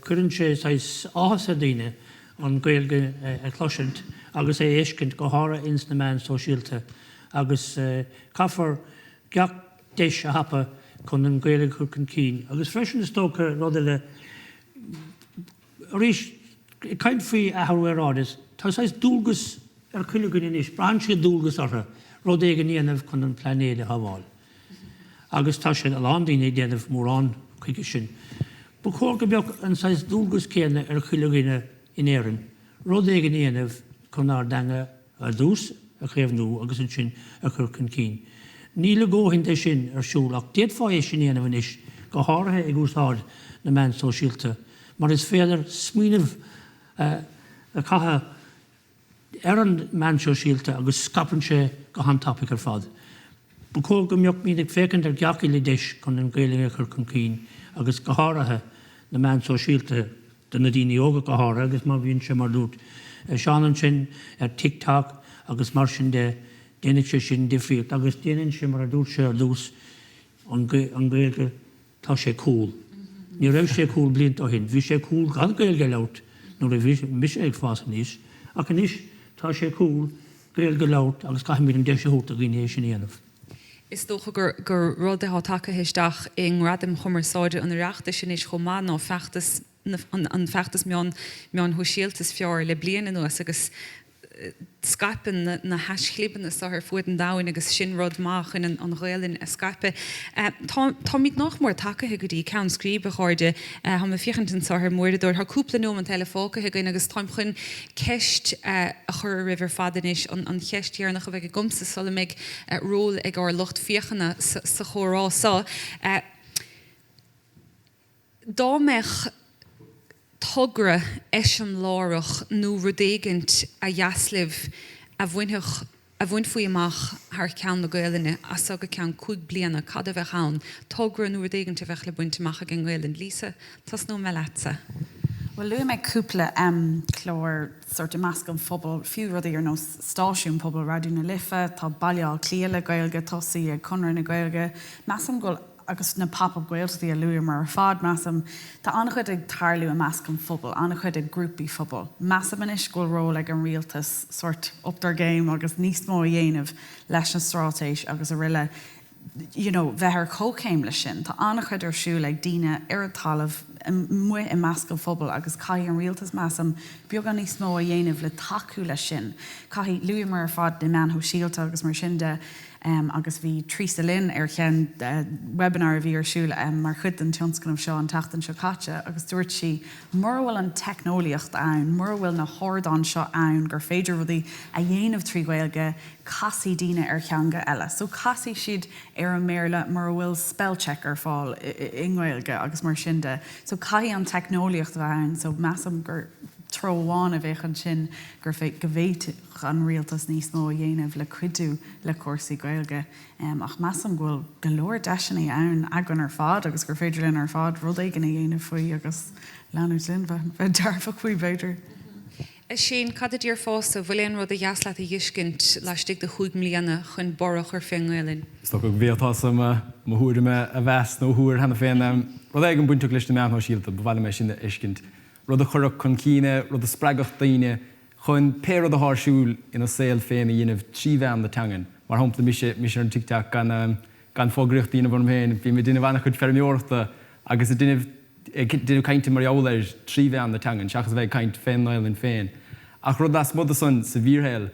cuireann sé saghas áthas ar daoine an Ghaeilge a chloisint agus a fheiscint go háirithe ins na meáin sóisialta agus caithfear gach deis a thapú chun an Ghaeilge a chur chun cinn agus freisin is dócha rud eile Arís, ag caint faoi athrú aeráide, tá saghas dualgas ar chuile dhuine anois, braitheann siad dualgas orthu rud éigin a dhéanamh chun an plainéad a shábháil. Agus tá siad, a lán daoine ag déanamh mórán chuige sin. Ba chóir go mbeadh an saghas dualgas céanna ar chuile dhuine in Éirinn rud éigin a dhéanamh chun ár dteanga ar dtús a chaomhnú agus ansin a chur chun cinn. Níl a dhóthain de sin ar siúl ach d'fhéadfá é sin a dhéanamh anois, go háirithe ag úsáid na meán sóisialta, mar is féidir smaoineamh a chaitheamh ar an meán sóisialta agus scaipeann sé go han-tapaidh ar fad. Ba chóir go mbeadh muid ag féachaint ar gach uile deis chun an Ghaeilge a chur chun cinn agus go háirithe na meáin sóisialta do na daoine óga go háirithe agus má bhíonn sé mar a dúirt Seán ansin ar TikTok agus mar sin de déanfaidh sé sin difríocht agus déanann sé mar a dúirt sé ar dtús an Ghaeilge tá sé cool. Ní raibh sé cool blianta ó shin. Bhí sé cool gan Gaeilge a labhairt nuair a bhí mise ag fás aníos ach anois tá sé cool Gaeilge a labhairt agus caithfimid an deis a thabhairt do dhaoine é sin a dhéanamh. Is dócha gur gur rud atá tagtha isteach i nGradaim Chumarsáide an Oireachtais anois chomh maith ná feachtas na an feachtas meán meáin shóisialta is fearr le bliain anuas agus scaipeann na haischlibeanna seo ar fuaid an domhain agus sin rud maith chun an Ghaelainn a scaipeadh. Táimid nach mór tagtha go dtí ceann scríbe, a chairde. Táim ag féachaint anseo ar m'uaireadóir. Tá cúpla nóimeant eile fágtha againn agus táim chun ceist a chur oraibh ar fad anois, an cheist dheireanach a bheidh agamsa sula mbeidh ról ag ár lucht féachana sa chomhrá seo. Dá mbeadh togra eiseamláireach nó rud éigint a dheas libh a bhainfeadh, a bhainfí amach thar ceann na Gaelainne as seo go ceann 5 bliana, cad a bheadh ann? Togra nó rud éigint a bheadh le baint amach ag an nGaelainn. Lisa, tosnóidh mé leatsa. Bhuel, luaigh mé cúpla clár sórt i measc an phobail, fiú rudaí ar nós stáisiún pobail Raidió na Life, tá Baile Átha Cliath le Gaeilge tosaithe ag Conradh na Gaeilge. Measaim go bhfuil agus na pop-up Gaeltachtaí a luamar ar fad, measaim. Tá an-chuid ag tarlú i measc an phobail, an-chuid ag grúpaí phobail. Measaim anois go bhfuil ról ag an rialtas sórt up their game agus níos mó a dhéanamh leis an straitéis agus araile you know bheith ar comhchéim leis sin. Tá an-chuid ar siúl ag daoine ar an talamh, amuigh i measc an phobail agus caithfidh an rialtas, measaim, beagán níos mó a dhéanamh le tacú leis sin. Caithfidh, luamar ar fad na meáin shóisialta agus mar sin de. agus bhí Treasa Lynn ar cheann webinar a bhí ar siúl mar chuid den tionscnamh seo an tseachtain seo caite agus dúirt sí mura bhfuil an teicneolaíocht ann, mura bhfuil na hardáin seo ann gur féidir rudaí a dhéanamh trí Ghaeilge, casfaidh daoine ar theanga eile. So casfaidh siad ar an mBéarla mura bhfuil spellcheck ar fáil i nGaeilge agus mar sin de. So caithfidh an teicneolaíocht a bheith ann so measaim gur treo amháin a bheadh ansin gur go bhféadfadh an rialtas níos mó a dhéanamh le cuidiú le cúrsaí Gaeilge ach measaim go bhfuil go leor deiseanna ann againn ar fad agus gur féidir linn ar fad rud éigin a dhéanamh faoi agus leanúint linn, bheith dearfach faoi b'fhéidir. A Shane, cad a déarfása? Bhfuil aon rud a dheas leat a dh'fheiscint laistigh de chúig mbliana chun borradh a chur fén nGaelainn? Is dócha go bhféadfása mo thuairim a mheas nó a thuar cheana féin. Rud éigin bainteach leis na meáin shóisialta, ba mhaith liom é sin a fheiscint. rud a chuirfeadh chun cinn é, rud a spreagfadh daoine chun pé rud atá ar siúl ina saol féin a dhéanamh trí mheán na teangan. Mar shampla, mise, mise ar an TikTok gan, gan fógraíocht a dhéanamh orm féin, bím ag déanamh an-chuid feirmeoireachta agus ag déanamh, ag déanamh cainte mar gheall air trí mheán na teangan, seachas a bheith ag caint fén nGaelainn féin. Ach rud lasmuigh de san, sa bhfíorshaol,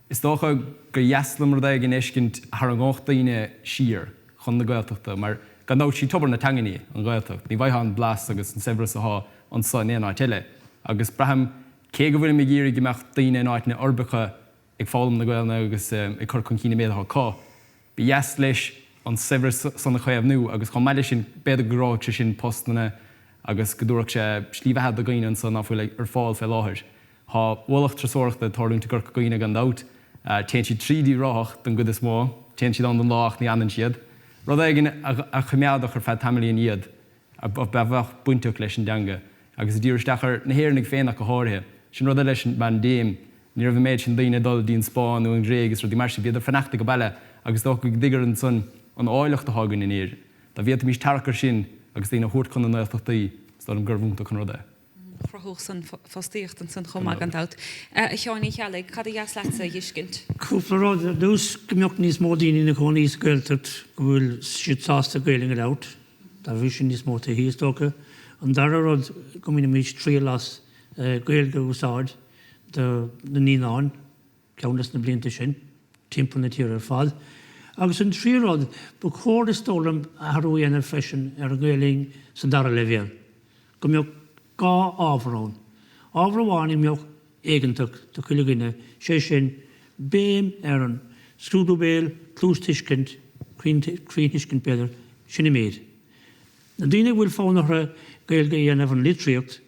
Is dócha gur dheas liom rud éigin a fheiscint a tharraingeodh daoine siar chun na Gaeltachta mar gan dabht sí tobar na teangan í, an Ghaeltacht. Ní bhfaightheá an blas agus an saibhreas athá anso in aon áit eile. Agus braithim, cé go bhfuilim ag iarraidh go mbeadh daoine in áiteanna uirbeacha ag foghlaim na Gaelainne agus ag cur chun cinn an méid athá acu, ba dheas leis an saibhreas san a chaomhnú agus chomh maith leis sin b'fhéidir go gcruthódh sé sin postanna agus go dtabharfadh sé slí bheatha do dhaoine anso ná fuil ar fáil fé láthair. Tá ualach turasóireachta ag tarlúint i gCorca Dhuibhne gan dabht. Téann siad tríd Uíbh Ráthach don gcuid is mó. Téann siad ann don lá ach ní fhanann siad. Rud éigin a choimeádfadh ar feadh tamaillín iad, a bheadh bainteach leis an dteanga agus ag díriú isteach ar na hÉireannaigh féin ach go háirithe. Sin rud eile leis an bpaindéim. Ní raibh an méid sin daoine ag dul dtí an Spáinn nó an Ghréig is rudaí mar sin. Bhíodar fanacht ag baile agus is dócha go dtuigear ansan an áilleacht atá againn in Éirinn. Dá bhféadfaimis tarrac air sin agus daoine a thabhairt chun na nGaeltachtaí, is dóigh liom gurbh iontach an rud é. Chruthódh san fostaíocht ansan chomh maith gan dabht. A Sheáin Uí Cheallaigh, cad a dheas leatsa a dh'fheiscint? Cúpla rud. Ar dtús, go mbeadh níos mó daoine ina gcónaí sa Ghaeltacht go bhfuil siad sásta Gaelainn a labhairt. Dá bhrí sin níos mó tithí, is dócha. An dara rud, go mbainfimis triail as Gaeilge a úsáid do na naíonáin, ceann des na blianta sin, timpeall na tíre ar fad. Agus an tríú rud, ba chóir is dóigh liom athrú a dhéanamh freisin ar an nGaelainn sa dara leibhéal, go mbeadh dhá ábhar ann. Ábhar amháin a mbeadh éigeantach do chuile dhuine, sé sin, béim ar an scrúdú béil, cluastuiscint, cruinnthuiscint b'fhéidir, sin an méid. Na daoine a bhfuil fonn orthu Gaeilge a dhéanamh an litríocht,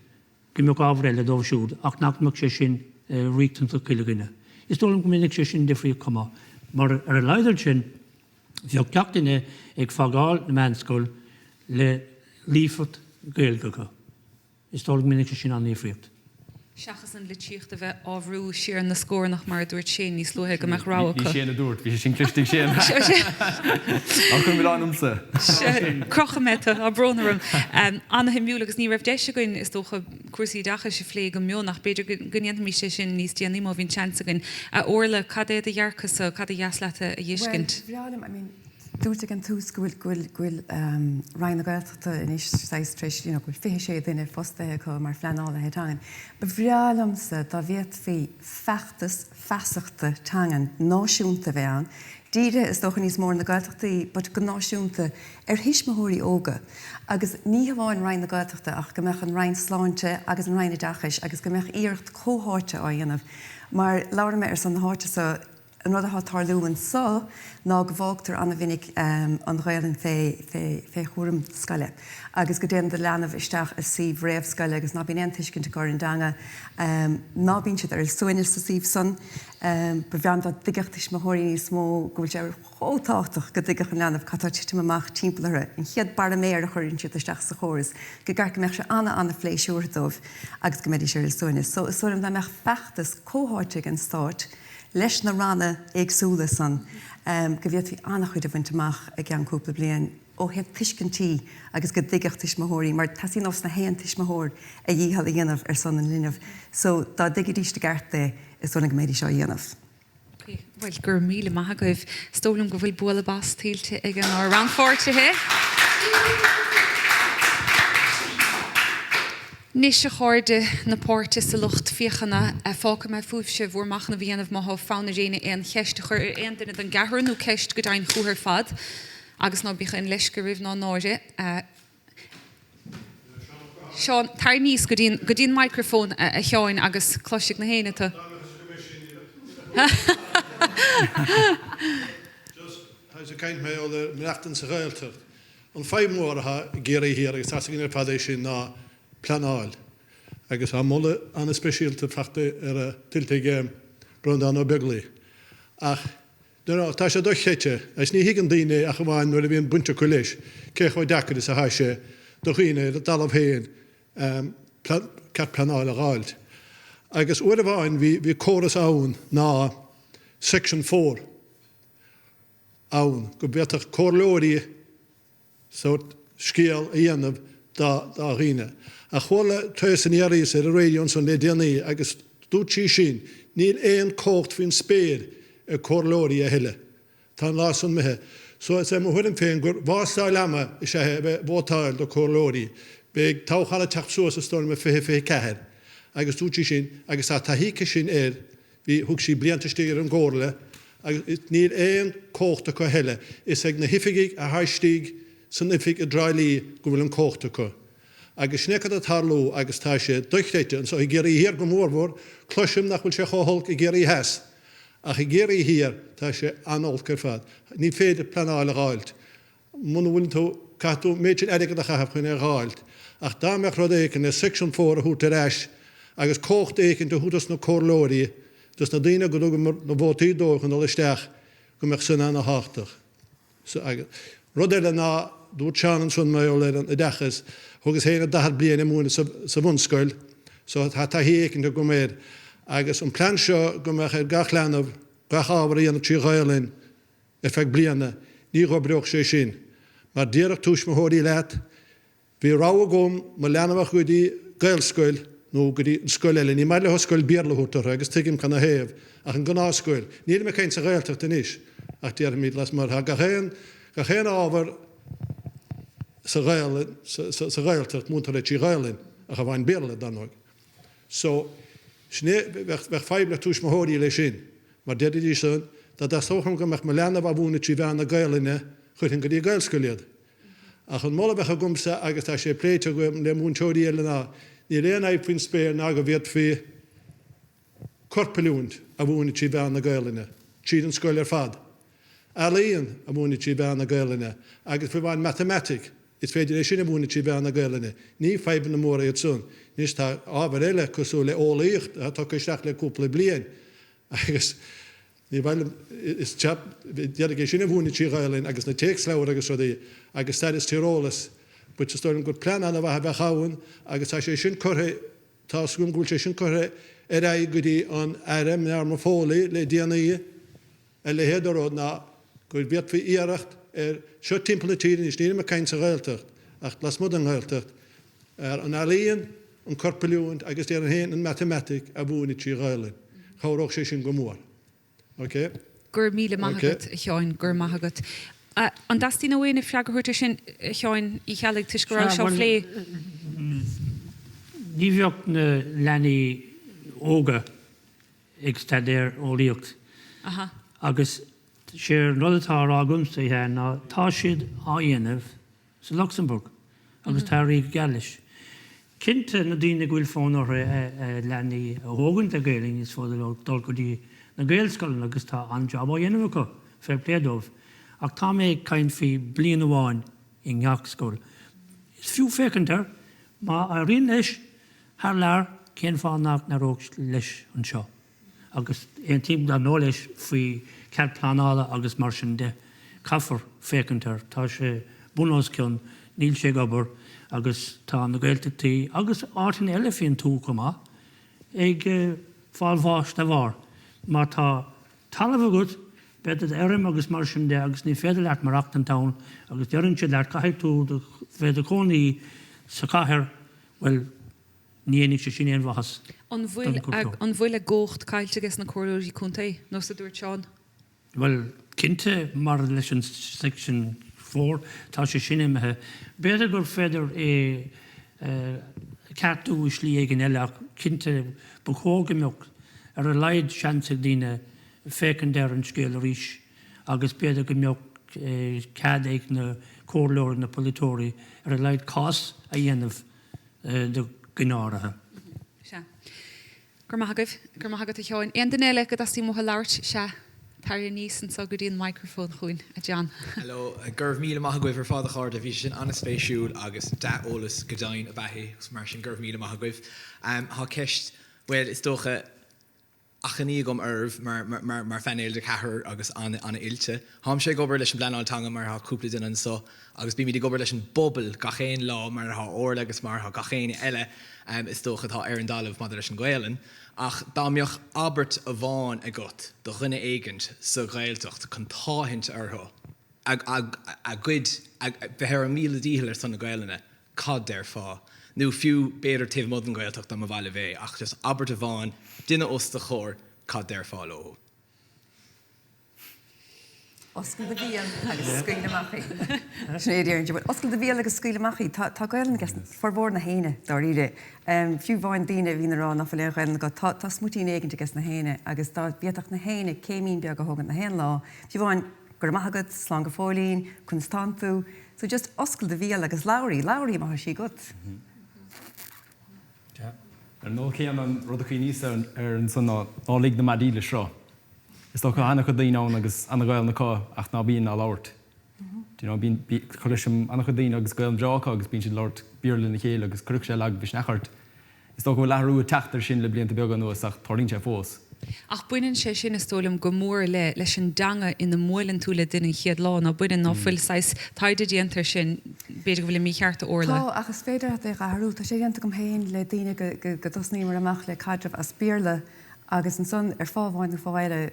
go mbeadh ábhar eile dóibh siúd ach nach mbeadh sé sin riachtanach do chuile dhuine. Is dóigh liom go ndéanfadh sé sin difríocht chomh maith, mar ar a laghad ansin bheadh gach duine ag fágáil na meánscoil le líofacht Ghaeilge acu. Is dóigh liom go ndéanfadh sé sin an-difríocht. Seachas an litríocht a bheith á bhrú siar na scornach, mar a dúirt Shane níos luaithe, go mbeadh rogha acu. Ní Shane a dúirt, bhí sé sin cliste ag Shane. Ná cuir milleán ormsa. Crochfaidh mé tú, tá brón orm. Ana-shuimiúil agus ní raibh deis againn, is dócha, cúrsaí oideachais a phlé go mion ach b'fhéidir go ndéanfaimis é sin níos déanaí má bhíonn seans againn. A Orla, cad é do dhearcadh-sa, cad a dheas leat a dh'fheiscint? Bhuel, ba bhreá liom, I mean, Dúirt ag an tús go bhfuil, go bhfuil, go bhfuil Roinn na Gaeltachta anois saghas tar éis, you know, go bhfuil 26 duine fostaithe acu mar phleanálaithe teangan. Ba bhreá liomsa dá bhféadfaí feachtas feasachta teangan náisiúnta a bheith ann, dírithe is dócha níos mó ar na Gaeltachtaí but go náisiúnta ar thuismitheoirí óga. Agus ní hamháin Roinn na Gaeltachta ach go mbeadh an Roinn Sláinte agus an Roinn Oideachais agus go mbeadh iarracht comhtháite á dhéanamh mar labhraíonn mé ar son na háite so, An rud atá ag tarlú anso ná go bhfágtar ana-mhinic an Ghaelainn fé, fé, fé chúram scoile agus go dtéann do leanbh isteach i suíomh réamhscoile agus ná bíonn aon tuiscint acu ar an dteanga, ná bíonn siad ar a suaimhneas sa suíomh san. Ba bhreá liom dá dtuigfeadh tuismitheoirí níos mó go bhfuil sé chomh tábhachtach go dtuigfeadh an leanbh cad tá ag titim amach timpeall orthu, an chéad baraiméar a chuireann siad isteach sa chóras, go gceart go mbeadh sé ana, ana-phléisiúrtha dóibh agus go mbeidís ar a suaimhneas. So is dóigh liom dá mbeadh feachtas comhtháite ag an Stát, leis na ranna éagsúla san go bhféadfaí an-chuid a bhaint amach i gceann cúpla bliain ó thaobh tuiscintí agus go dtuigfeadh tuismitheoirí mar teastaíonn ós na haon tuismitheoir a dhícheall a dhéanamh ar son an linbh so dá dtuigfidís i gceart é is dóigh liom go mbeidís á dhéanamh. Bhuel, go raibh míle maith agaibh. Is dóigh liom go bhfuil bualadh bos tuillte ag ár rannpháirtithe. Anois, a chairde na páirte sa lucht féachana, fágfaidh mé fúibhse bhur machnamh a dhéanamh má tá fonn ar éinne aon cheist a chur ar aon duine den gceathrar nó ceist go deimhin chucu ar fad. Agus ná bíodh aon leisce oraibh ná náire. Seán, tar aníos go dtí go dtí an microphone, a Sheáin, agus cloisfidh na héinne tú. Just, tá ag caint mé ar maireachtaint sa Ghaeltacht. An fadhb mhór atá i gCiarraí Thiar agus tá's againn ar fad é sin ná pleanáil. Agus tá moladh an-speisialta fachta ar a tuillte ag Breandán Ó Beaglaoich. Ach nuair tá sé dochreidte, agus ní thuigeann daoine ach amháin nuair a bhíonn baint acu leis, cé chomh deacair is atá sé do dhaoine ar a dtalamh féin cead pleanála a dh'fháilt. Agus uair amháin bhí córas ann ná Section 4. ann go bhféadfadh comhairleoirí sórt scéal a dhéanamh Dá dhaoine. Ach chuala Teresa Ní Fhearghusa ar an raidió ansan le déanaí agus dúirt sí sin, níl aon comhacht faoin spéir ag comhairleoirí a thuilleadh. Tá an lá san imithe. So is é mo thuairim féin gur wástáil ama is ea é a bheith ag vótáil do comhairleoirí. Beidh toghchán ag teacht suas is dóigh liom i 2024 agus dúirt sí sin agus tá taithí aici sin air, bhí, thug sí blianta istigh ar an gcomhairle agus níl aon comhacht acu a thuilleadh. Is ag na hoifigigh athá istigh san oifig i dTrá Lí go bhfuil an comhacht acu. Agus sin é cad ag tarlú agus tá sé dochreidte, anso i gCiarraí Thiar go mórmhór, cloisim nach bhfuil sé chomh holc i gCiarraí Theas, ach i gCiarraí Thiar tá sé an-olc ar fad. Ní féidir pleanáil a dh'fháilt muna bhfuil tú, caithfidh tú an méid sin airgead a chaitheamh chun é a dh'fháilt. Ach dá mbeadh rud éicint le Section Four a thabhairt ar ais agus comhacht éicint a thabhairt dos na comhairleoirí, dos na daoine go dtugamar na vótaí dóibh chun dul isteach, go mbeadh sin ana-thábhachtach. Agus rud eile ná, dúirt Seán ansan mar gheall ar an oideachas, thugas féin 40 bliain ag múineadh sa bhunscoil, so tá taithí éicint agam air. Agus an plean seo go mbeadh ar gach leanbh gach ábhar a dhéanamh trí Ghaelainn ar feadh bliana, ní dh'oibreodh sé sin. Mar déarfadh tuismitheoirí leat, Bhí rogha agam mo leanbh a chur go dtí Gaelscoil nó go dtí an scoil eile. Ní maith leo scoil Béarla a thabhairt orthu agus tuigim cad 'na thaobh, ach an gnáthscoil. Nílim ag caint sa Ghaeltacht anois ach déarfaimid lasmuigh mar tá gach aon, gach aon ábhar sa Ghaelainn, sa Ghaeltacht múintear é trí Ghaelainn ach amháin Béarla, dar ndóigh. So, sin é, bheadh, bheadh fadhb le tuismitheoirí leis sin mar déarfaidís san, dá dteastódh uaim go mbeadh mo leanbh á mhúineadh trí mheán na Gaelainne, chuirfinn go dtí Gaelscoil iad. Ach an moladh a bheadh agamsa, agus tá sé pléite agam le múinteoirí eile ná, níl aon fhadhb faoin spéir ná go bhféadfaí corpoiliúint a mhúineadh trí mheán na Gaelainne, tríd an scoil ar fad, ealaíon a mhúineadh trí mheán na Gaelainne agus fiú amháin matamaitic, is féidir é sin a mhúineadh trí mheán na Gaelainne. Ní fadhbanna móra iad san. Anois tá ábhair eile cosúil le eolaíocht atá tugtha isteach le cúpla bliain agus Ní mhaith liom, is d'iarraidh é sin a mhúineadh trí Ghaelainn agus na téacsleabhair agus rudaí agus stair is tíreolas but is dóigh liom gur plean ana-mhaith a bheadh ann agus tá sé sin curtha, tá fhios agam go bhfuil sé sin curtha ar aghaidh go dtí an Aire Norma Foley le déanaí, a leithéid de rud ná go bhféadfaí iarracht ar, seo timpeall na tíre anois, nílim ag caint sa Ghaeltacht ach lasmuigh den Ghaeltacht, ar an ealaíon, an corpoiliúint agus déarfainn féin an matamaitic a mhúineadh trí Ghaelainn. Chabhródh sé sin go mór. Ok? Go raibh míle maith Ok. agat, a Sheáin, go raibh maith agat. An dteastaíonn ó éinne freagra a thabhairt air sin, a Sheáin Uí Cheallaigh, toisc go raibh Sea, seo á bhuel, phlé? ní bheadh na leanaí óga ag staidéar eolaíocht Aha. agus sé an rud atá á rá agamsa, a Sheáin, ná tá siad á dhéanamh sa Lucsamburg agus tá ag éirí go geal leis. Cinnte, na daoine go bhfuil fonn orthu a leanaí a thógaint le Gaelainn is féidir leo dul go dtí na Gaelscoileanna agus tá an-jab á dhéanamh acu, fair play dóibh. Ach tá mé ag caint faoi bliain amháin i ngach scoil. Is fiú féachaint air. Má éiríonn leis thar lear, cén fáth nach n-éireodh leis anseo? Agus aontaím dar ndóigh leis faoi cead pleanála agus mar sin de. Caithfear féachaint air. Tá sé bun os cionn, níl sé ag obair agus tá na Gaeltachtaí agus áiteanna eile faoin tuath chomh maith ag fáil bháis dá bharr. Má tá talamh agat, beidh do fheirm agus mar sin de agus ní féidir leat maireachtaint ann agus deireann siad leat caithfidh tú bheith i do chónaí sa chathair, bhuel, Ní dhéanfaidh sé sin aon mhaitheas An bhfuil don chultúr. an bhfuil a gcumhacht caillte ages na comhairleoirí contae, nós a dúirt Seán? Bhuel, cinnte, mar leis an Section Four, tá sé sin imithe. B'fhéidir gur féidir é a cheartú i slí éigin eile ach cinnte ba chóir go mbeadh ar a laghad seans ag daoine féachaint ar an scéal arís agus b'fhéidir go mbeadh cead ag na comhairleoirí, na polaiteoirí ar a laghad cás a dhéanamh do dhuine áirithe. Sea. Go raibh maith agaibh. Go raibh maith agat, a Sheáin. Aon duine eile go dteastaíonn uathu labhairt? Sea. Tar aníos anseo go dtí an microphone chugainn, a John. Hello. Go raibh míle maith agaibh ar fad a chairde. Bhí sé sin an-spéisiúil agus dea-eolas go deimhin ab ea é, mar sin go raibh míle maith agaibh. Tá ceist, bhuel, is dócha, achainí agam oraibh mar phainéal de cheathrar agus an-oilte. Táimse ag obair leis an bpleanáil teanga mar atá cúpla duine anso agus bímid ag obair leis an bpobal gach aon lá mar atá Orla agus mar atá gach éinne eile is dócha atá ar an dtalamh maidir leis an Ghaelainn. Ach dá mbeadh abairt amháin agat do dhuine éigint sa Ghaeltacht chun tathant orthu a gcuid, bheith ar a míle dícheall ar son na Gaelainne. Cad déarfá? Nó fiú b'fhéidir taobh amuigh den Ghaeltacht dá mba mhaith libh é, ach just abairt amháin, duine os do chomhair, cad déarfá leo? Oscail do bhéal agus scaoil amach í. Sin é a déarfainn. Bhuel, oscail do bhéal agus scaoil amach í. Tá tá Gaelainn ag formhór na héinne, dáiríre. Fiú amháin daoine a bhíonn ag rá ná fuil aon Ghaelainn agat, tá tá smuitín éigint ages na héinne agus dá bhféadfadh na héinne céimín beag a thógaint na haon lá, fiú amháin go raibh maith agat, slán go fóillín, conas tánn tú. So just oscail do bhéal agus labhair í, labhair í má tá sí agat. Ar an dul céanna, an rud a chuimhníos air ansan ná ná lig na maidí le sruth. Is dócha tá an-chuid daoine ann agus an-Ghaelainn acu ach ná bíonn á labhairt. Do you know, bíonn, bí, cloisim an-chuid daoine agus Gaelainn bhreá acu agus bíonn siad ag labhairt Béarla lena chéile agus cuirfeadh sé lagmhisneach ort. Is dócha go bhfuil athrú ag teacht air sin le blianta beaga anuas ach tarlaíonn sé fós. Ach baineann sé sin, is dóigh liom, go mór le leis an dteanga ina mbuaileann tú le duine an chéad lá, ná baineann, ná fuil saghas taighde déanta air sin, b'fhéidir go bhfuilim mícheart, a Orla. Tá, ach is féidir leat é a athrú. Tá sé déanta agam féin le daoine go dtosnaíomar amach le caidreamh as Béarla agus ansan ar fáth amháin nó fáth eile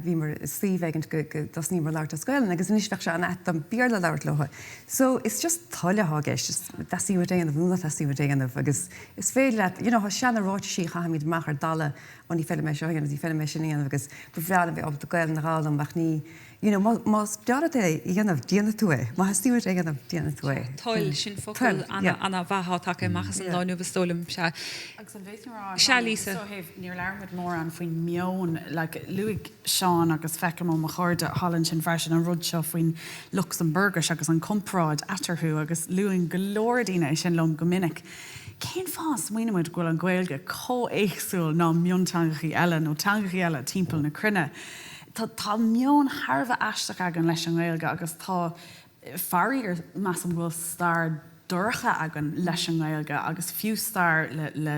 bhíomar i suíomh éigint go dtosnaíomar ag labhairt as Gaelainn agus anois bheadh sé an-ait dom Béarla a labhairt leo. So it's just toil atá i gceist, just teastaíonn uait é a dhéanamh nó ná teastaíonn uait é a dhéanamh agus is féidir leat, you know, tá seana ráitisí a chaithimid amach ar dalladh, ó ní féidir liom é seo a dhéanamh, ní féidir liom é sin a dhéanamh agus ba bhreá liom bheith ábalta Gaelainn a dh'fhoghlaim ach ní, You know, más breá leat é a dhéanamh, déanfaidh tú é. Má theastaíonn uait é a dhéanamh, déanfaidh tú é. Toil, sin focal an-mhaith atá tagtha amach as an lá inniu, is dóigh liom. Sea. Agus an bhféadfainn a rá, Sea, Lisa. Ó thaobh, níor labhair muid mórán faoin meon, like, luaigh Seán agus feicim ó mo chairde thall ansin freisin an rud seo faoin Lucsamburgais agus an comparáid eatarthu agus luann go leor daoine é sin liom go minic. Cén fáth a smaoiníonn muid go bhfuil an Ghaeilge chomh éagsúil ná mionteangachaí eile nó teangachaí eile timpeall na cruinne? Tá tá meon thar a bheith aisteach againn leis an nGaeilge agus tá, faraor, measaim go bhfuil stair dorcha againn leis an nGaeilge agus fiú stair le le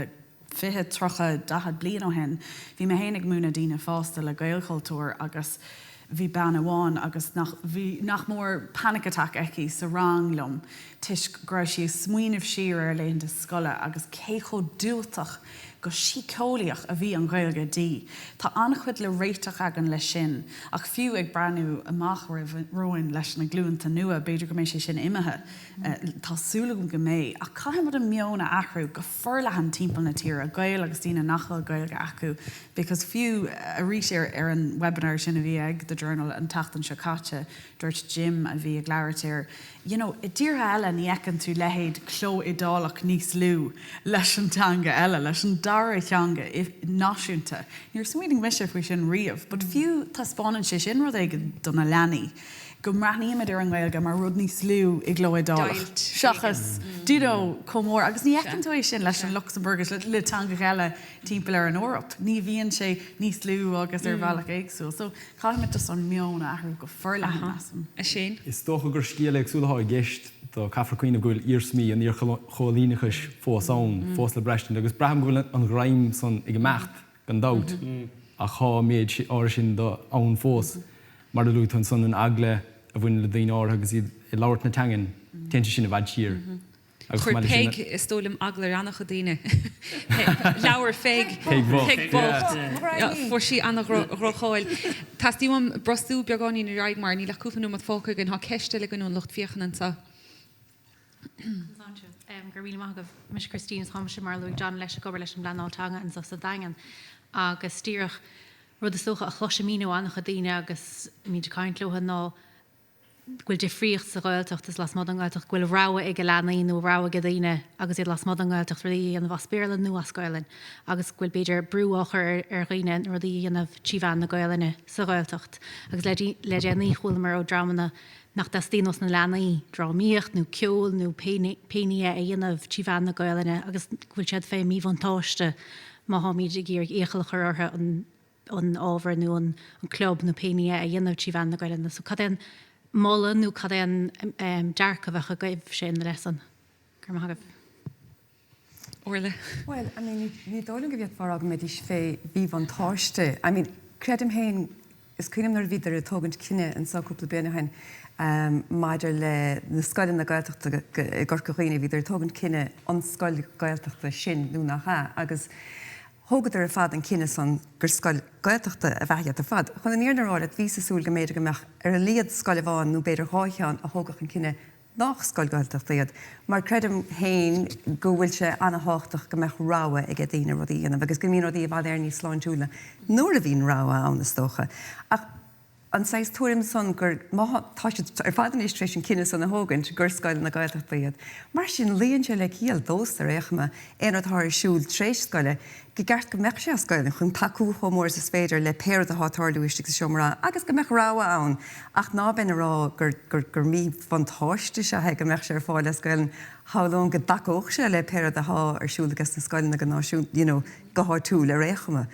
20, 30, 40 bliain ó shin. Bhí mé féin ag múineadh daoine fásta le Gaelchultúr agus bhí bean amháin agus nach bhí nach mór panic attack aici sa rang liom toisc go raibh sí ag smaoineamh siar ar a laethanta scoile agus cé chomh diúltach go síceolaíoch a bhí an Ghaeilge di. Tá an-chuid le réiteach againn leis sin, ach fiú ag breathnú amach romhainn leis na glúnta nua, b'fhéidir go mbeidh sé sin imithe. Tá súil agam go mbeidh. Ach caithfidh muid an meon a athrú go forleathan timpeall na tíre, Gaeil agus daoine nach bhfuil Gaeilge acu, because fiú arís ar an webinar sin a bhí ag The Journal an tseachtain seo caite, dúirt Jim a bhí ag labhairt air, You know, i dtíortha eile ní fheiceann tú leithéid cló iodálach níos lú leis an teanga eile, leis an dara theanga náisiúnta. Níor smaoinigh mise faoi sin riamh, but fiú taispeánann sé sin rud éigin do na leanaí, go mbreathnaímid ar an nGaeilge mar rud níos lú i gcló iodálach, seachas, do you know, chomh mór. Agus ní fheiceann tú é sin leis an Lucsamburgais, le teangacha eile timpeall ar an Eoraip. Ní bhíonn sé níos lú agus ar bhealach éagsúil. So, Caithfimid just an meon a athrú go forleathan, measaim. A Shane? Is dócha gur scéal éagsúil atá i gceist do caithfear cuimhneamh go bhfuil iarsmaí an iarchóilíneachais fós ann, fós le braistint, agus braithim go bhfuil an ghreim san ag imeacht, gan dabht, ach tá an méid áirithe sin de ann fós. Mar a luaigh tú ansan, an eagla a bhaineann le daoine áirithe agus iad ag labhairt na teangan, téann sé sin i bhfad siar. Agus chomh Chuir maith leis sin. Peig, is dóigh liom, eagla ar an-chuid daoine. Leabhar Pheig. Peig bhocht. Peig bocht. Fuair sí an-dhroch-cháil. Teastaíonn uaim brostú beagáinín ar aghaidh mar níl ach cúpla nóiméad fágtha againn. Tá ceist eile againn ón lucht féachana anseo. Sláinte. Go raibh míle maith agaibh. Mise Christine is táimse mar a luaigh John leis ag obair leis an bpleanáil teanga anseo sa Daingean agus díreach rud is dócha a chloisimíd ó an-chuid daoine agus muid ag caint leo ná go bhfuil difríocht sa Ghaeltacht is lasmuigh den Ghaeltacht, go bhfuil rogha ag leanaí nó rogha ag daoine agus iad lasmuigh den Ghaeltacht rudaí a dhéanamh as Béarla nó as Gaelainn agus go bhfuil b'fhéidir brú á chur ar dhaoine na rudaí a dhéanamh trí mheán na Gaelainne sa Ghaeltacht. Agus le le déanaí chualamar ó dreamanna nach dteastaíonn ós na leanaí drámaíocht nó ceol nó pé pé ní é a dhéanamh trí mheán na Gaelainne agus go bhfuil siad fé mhíbhuntáiste má tháimid ag iarraidh iachall a chur orthu an an ábhar nó an club nó pé ní é a dhéanamh trí mheán na Gaelainne. So cad é an moladh nó cad é an dearcadh a bheadh agaibhse ina leith san? Go raibh maith agaibh. Orla. Bhuel, I mean, ní dóigh liom go bhféadfá a rá go mbeidís fé mhíbhuntáiste. I mean, creidim féin, is cuimhin liom nuair a bhíodar ag tógaint cinneadh anseo cúpla bliain ó shin maidir le na scoileanna Gaeltachta i gCorca Dhuibhne, bhíodar ag tógaint cinneadh an scoil Gaeltachta sin nó nach ea agus Thógadar ar fad an cinneadh san gur scoil Gaeltachta ab ea iad ar fad. Chun an fhírinne a rá leat, bhíos ag súil go mb'fhéidir go mbeadh ar a laghad scoil amháin nó b'fhéidir dhá cheann a thógfadh an cinneadh. Nách scoil Ghaeltachta iad, mar creidim féin go bhfuil sé ana-thábhachtach go mbeadh rogha aige daoine rudaí a dhéanamh agus go mbíonn rudaí i bhfad Éireann níos sláintiúla nuair a bhíonn rogha ann is dócha. Ach an saghas tuairim san gur, má tá siad ar fad anois tar éis an cinneadh san a thógaint gur scoileanna Gaeltachta iad, mar sin luíonn sé le ciall domhsa ar aon chuma, aon rud atá ar siúl tar éis scoile, go gceart go mbeadh sé as Gaelainn chun tacú chomh mór is is féidir le pé rud atá ag tarlú istigh sa seomra ranga agus go mbeadh rogha ann ach ná beinn ag rá gur gur gur míbhuntáiste is ea é go mbeadh sé ar fáil as Gaelainn, shamhlóinn go dtacódh sé le pé rud atá ar siúl ages na scoileanna go náisiúnta you know go háitiúil ar aon chuma.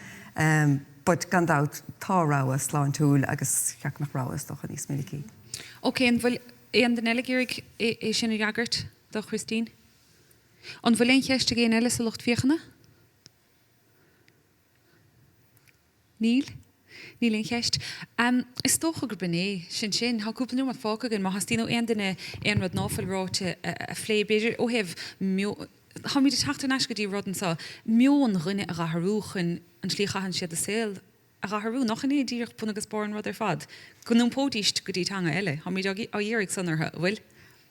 But gan dabht tá rogha sláintiúil agus cheart go mbeadh rogha is dócha níos minicí. Ok, an bhfuil aon duine eile ag iarraidh é sin a fhreagairt do Christine? An bhfuil aon cheist ag éinne eile sa lucht féachana? Níl? Níl aon cheist. Is dócha gurb in é. Sin sin. Tá cúpla nóiméad fágtha againn. Má theastaíonn ó aon duine aon rud ná fuil ráite a phlé, b'fhéidir ó thaobh meon, táimid ag teacht thar n-ais go dtí rud anseo, meon dhuine a dh'athrú chun an tslí a chaitheann siad a saol a dh'athrú. Nach in é díreach bun agus barr an rud ar fad? Go n-iompóidíst go dtí teanga eile. Táimid á iarraidh san orthu, an bhfuil?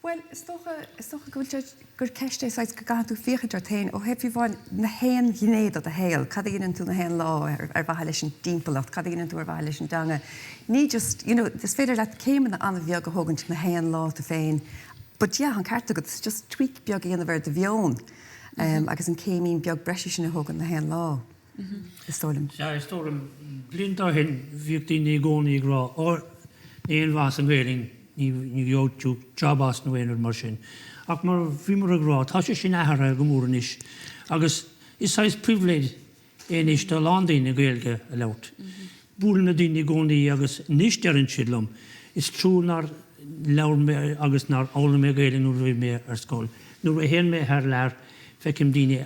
Bhuel, is dócha, is dócha go bhfuil sé, gur ceist é saghas go gcaithfidh tú féachaint ort féin ó thaobh fiú amháin na haon ghné de do shaol, cad a dhéanann tú na haon lá ar, ar mhaithe leis an dtimpeallacht, cad a dhéanann tú ar mhaithe leis an dteanga. Ní just, you know, is féidir leat céimeanna an-bheag a thógaint na haon lá tú féin but yeah, an ceart agat, it's just tweak beag a dhéanamh ar do mheon agus an céimín beag breise sin a thógaint na haon lá. is dóigh liom. Sea, is dóigh liom, blianta ó shin bhíodh daoine i gcónaí ag rá, Ó, ní aon mhaith an Ghaelainn, ní gheobhaidh tú job as nó aon rud mar sin. Ach mar a bhíomar ag rá, tá sé sin athraithe go mór anois agus is saghas pribhléid é anois do a lán daoine Gaeilge a labhairt. Buailim le daoine i gcónaí agus anois deireann siad liom, is trua nár labhair mé agus nár fhoghlaim mé Gaeilge nuair a bhí mé ar scoil. Nuair a théann mé thar lear, feicim daoine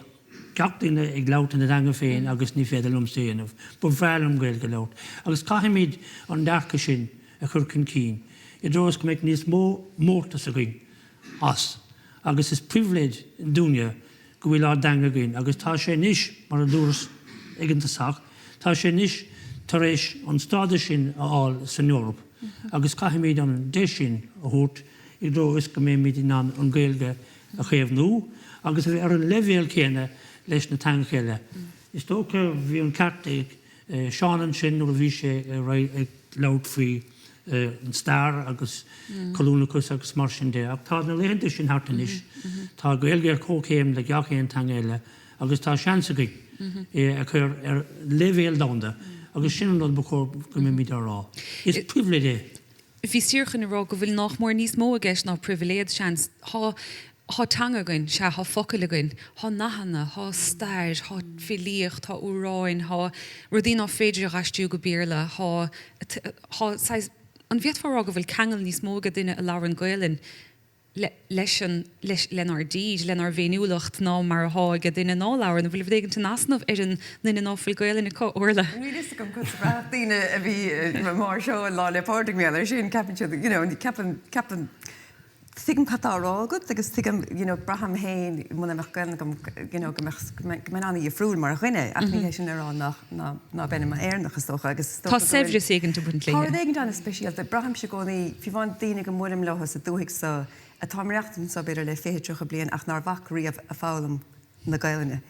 gach duine ag labhairt ina dteanga féin agus ní féidir liomsa é a dhéanamh. Ba bhreá liom Gaeilge a labhairt. Agus caithfimid an dearcadh sin a chur chun cinn i dtreo is go mbeidh níos mó mórtas againn as. Agus is pribhléid dúinne go bhfuil ár dteanga againn agus tá sé anois, mar a dúras ag an tosach, tá sé anois tar éis an stádas sin a fháil san Eoraip agus caithfimid an deis sin a thabhairt i dtreo is go mbeimid in ann an Ghaeilge a chaomhnú agus a bheith ar an leibhéal céanna leis na teangacha eile. Is dócha, bhí an ceart ag Seán ansin nuair a bhí sé ag labhairt faoi an stair agus colúnachas agus mar sin de, ach tá na laethanta sin thart anois. Tá Gaeilge ar comhchéim le gach aon teanga eile agus tá seans againn é a chur ar leibhéal domhanda agus sin an rud ba chóir go mbeimid á rá. Is pribhléid é. Bhíos díreach chun a rá go bhfuil nách mór níos mó i gceist ná pribhléid, seans. Thá, thá teanga againn, sea, thá focail againn, thá nathanna, thá stair, thá filíocht, thá amhráin, thá rudaí ná féidir a dh'aistriú go Béarla, thá, thá saghas, an bhféadfá a rá go bhfuil ceangal níos mó aige duine a labhrann Gaelainn leis an, leis, lenár dtír, lenár bhféiniúlacht ná mar athá aige duine ná labhrann, an bhfuil rud éigint in easnamh ar an nduine ná fuil Gaelainn acu, Orla? Níl fhios agam conas a bhraithfeadh daoine a bhí mar seo Lá 'le Pádraig mar gheall air sin, ceapann siad, you know, ceapann, ceapann, tuigim cad tá á rá agat agus tuigim, you know, braithim féin muna mbeadh Gaelainn agam, you know, go mbeadh, go mbeinn an-dhifriúil mar dhuine ach ní hé sin a rá nach, ná, ná beinn i m'Éireannach is dócha agus is dócha Tá go bhfuil, saibhreas éigint ag baint tá léi. rud éigint an-speisialta, braithimse i gcónaí, fiú amháin daoine go mbuailim leo sa dúthaigh so atá ag maireachtaint anseo b'fhéidir le 20, 30 bliain ach nár bhac riamh a foghlaim na Gaelainne.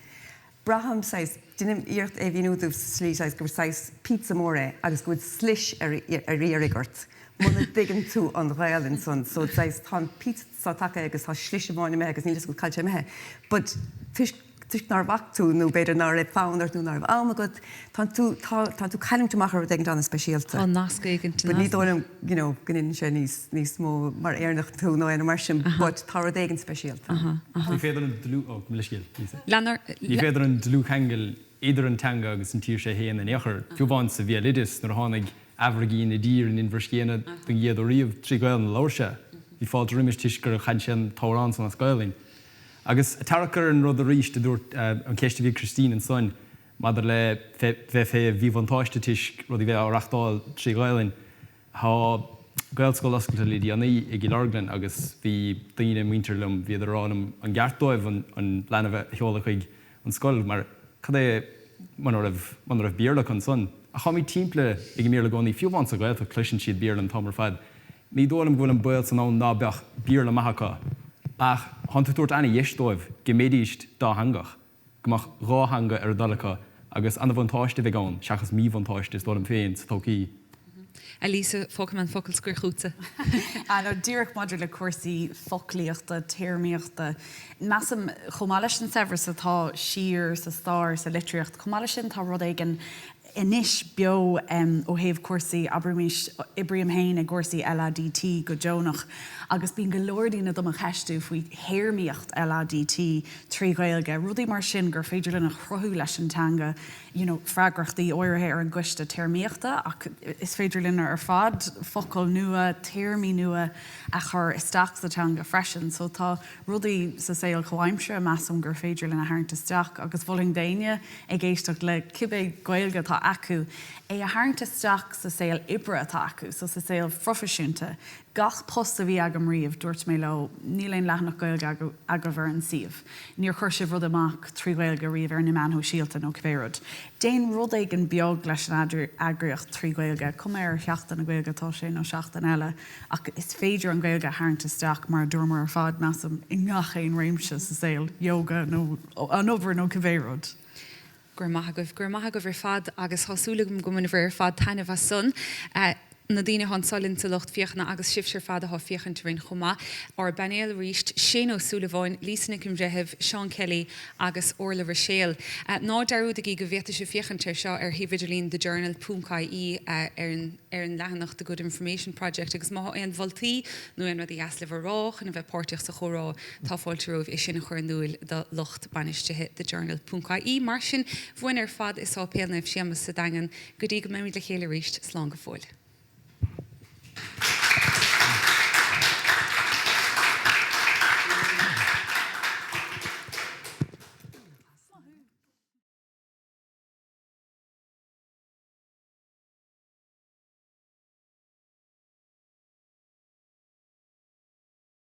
Braithim saghas, déanaim iarracht é a mhíniú dóibh sa tslí saghas gur saghas pizza mór é agus go bhfuil slis ar iarraidh ort muna dtuigeann tú an Ghaelainn san so saghas tá an pizza so tagtha agus tá slis amháin imithe agus níl fhios agat cá bhfuil sé imithe but toisc toisc nár bhac tú nó b'fhéidir ná raibh fonn ort nó ná raibh am agat, tá tú, tá, tá tú cailliúint amach ar rud éigint an-speisialta. Tá nasc éigint But ní dóigh liom, you know, go ndéanann sé níos, níos mó mar Éireannach tú nó aon rud mar sin, but tá rud éigint speisialta. Ní féidir an dlúth, ó, gabh mo leithscéal, Lisa. Ní féidir an dlúthcheangal idir an teanga agus an tír sé fhéin in aon chor. Fiú amháin sa bhéaloideas, nuair a tháinig Aimhirgín i dtír in Inbhir Scéine don gcéad uair riamh, trí Ghaelainn a labhair sé. Bhí fáilte roimis toisc gur chan sé an t-amhrán san as Gaelainn. Agus ag tarrac ar an rud arís a dúirt, an cheist a bhí ag Christine ansan maidir le bheith fé mhíbhuntáiste toisc rudaí bheith á reachtáil trí Ghaelainn. Tá Gaelscoil oscailte le déanaí i gCill Orglan agus bhí daoine, muintir liom, bhíodar ag rá liom an gceart dóibh an leanbh a sheoladh chuig an scoil mar cad é muna raibh, muna raibh Béarla acu ansan. Ach táimid timpeallaithe ag an mBéarla i gcónaí, fiú amháin sa Ghaeltacht cloiseann siad Béarla an t-am ar fad. Ní dóigh liom go bhfuil an baol san ann ná beadh Béarla maith acu, ach thánn tú ag tabhairt ana-dheis dóibh go mbeidíst dátheangach, go mbeadh dhá theanga ar a dtoil acu agus ana-bhuntáiste a bheidh ann seachas míbhuntáiste, is dóigh liom féin, sa todhchaí. A Lisa, fágfaidh mé an focal scoir chugatsa. Ah no, díreach maidir le cúrsaí foclaíochta, téarmaíochta, measaim, chomh maith leis an saibhreas atá siar sa stair, sa litríocht, chomh maith leis sin tá rud éigin anois beo ó thaobh cúrsaí, abraimis, oibrím féin i gcúrsaí LADT go deonach agus bíonn go leor daoine do mo cheistiú faoi théarmaíocht LADT trí Ghaeilge, rudaí mar sin gur féidir linn a chruthú leis an teanga, you know freagrachtaí áirithe ar an gcoiste téarmaíochta ach is féidir linn ar fad focail nua, téarmaí nua a chur isteach sa teanga freisin so tá rudaí sa saol comhaimseartha measaim gur féidir linn a tharraingt isteach agus mholfainn d'éinne ag éisteacht le cibé Gaeilge atá acu é a tharraingt isteach sa saol oibre atá acu so sa saol phroifisiúnta. Gach post a bhí agam riamh dúirt mé leo níl aon leathanach Gaeilge agaibh ar an suíomh, níor chuir sibh rud amach trí Ghaeilge riamh ar na meáin shóisialta nó cibé rud. Déan rud éigin beag leis an eagraíocht trí Ghaeilge, cuma ar Sheachtain na Gaeilge atá sé nó seachtain eile. Ach is féidir an Ghaeilge a tharraingt isteach, mar a dúramar ar fad, measaim, i ngach aon réimse sa saol, yoga nó an obair nó cibé rud. Go raibh maith agaibh. Go raibh maith agaibh ar fad agus tá súil agam go mbainfidh ar fad taitneamh as san. Na daoine atá anso linn sa lucht féachana agus sibhse ar fad atá ag féachaint orainn chomh maith. Ár bpainéal arís, Shane Ó Súilleabháin, Lisa Nic an Bhreithimh, Seán Kelly agus Orla Ruiséal. Ná dearúdaigí go bhféadfaidh sibh féachaint air seo ar shuíomh idirlín thejournal ponc ie ar an ar an leathanach The Good Information Project agus má thá aon mholtaí nó aon rud a dheas libh a rá chun a bheith páirteach sa chomhrá tá fáilte romhaibh é sin a chur in iúil do lucht bainistithe thejournal ponc ie. Mar sin, uainn ar fad i Sáipéal Naomh Séamus sa Daingean go dtí go mbeimid le chéile arís, slán go fóill.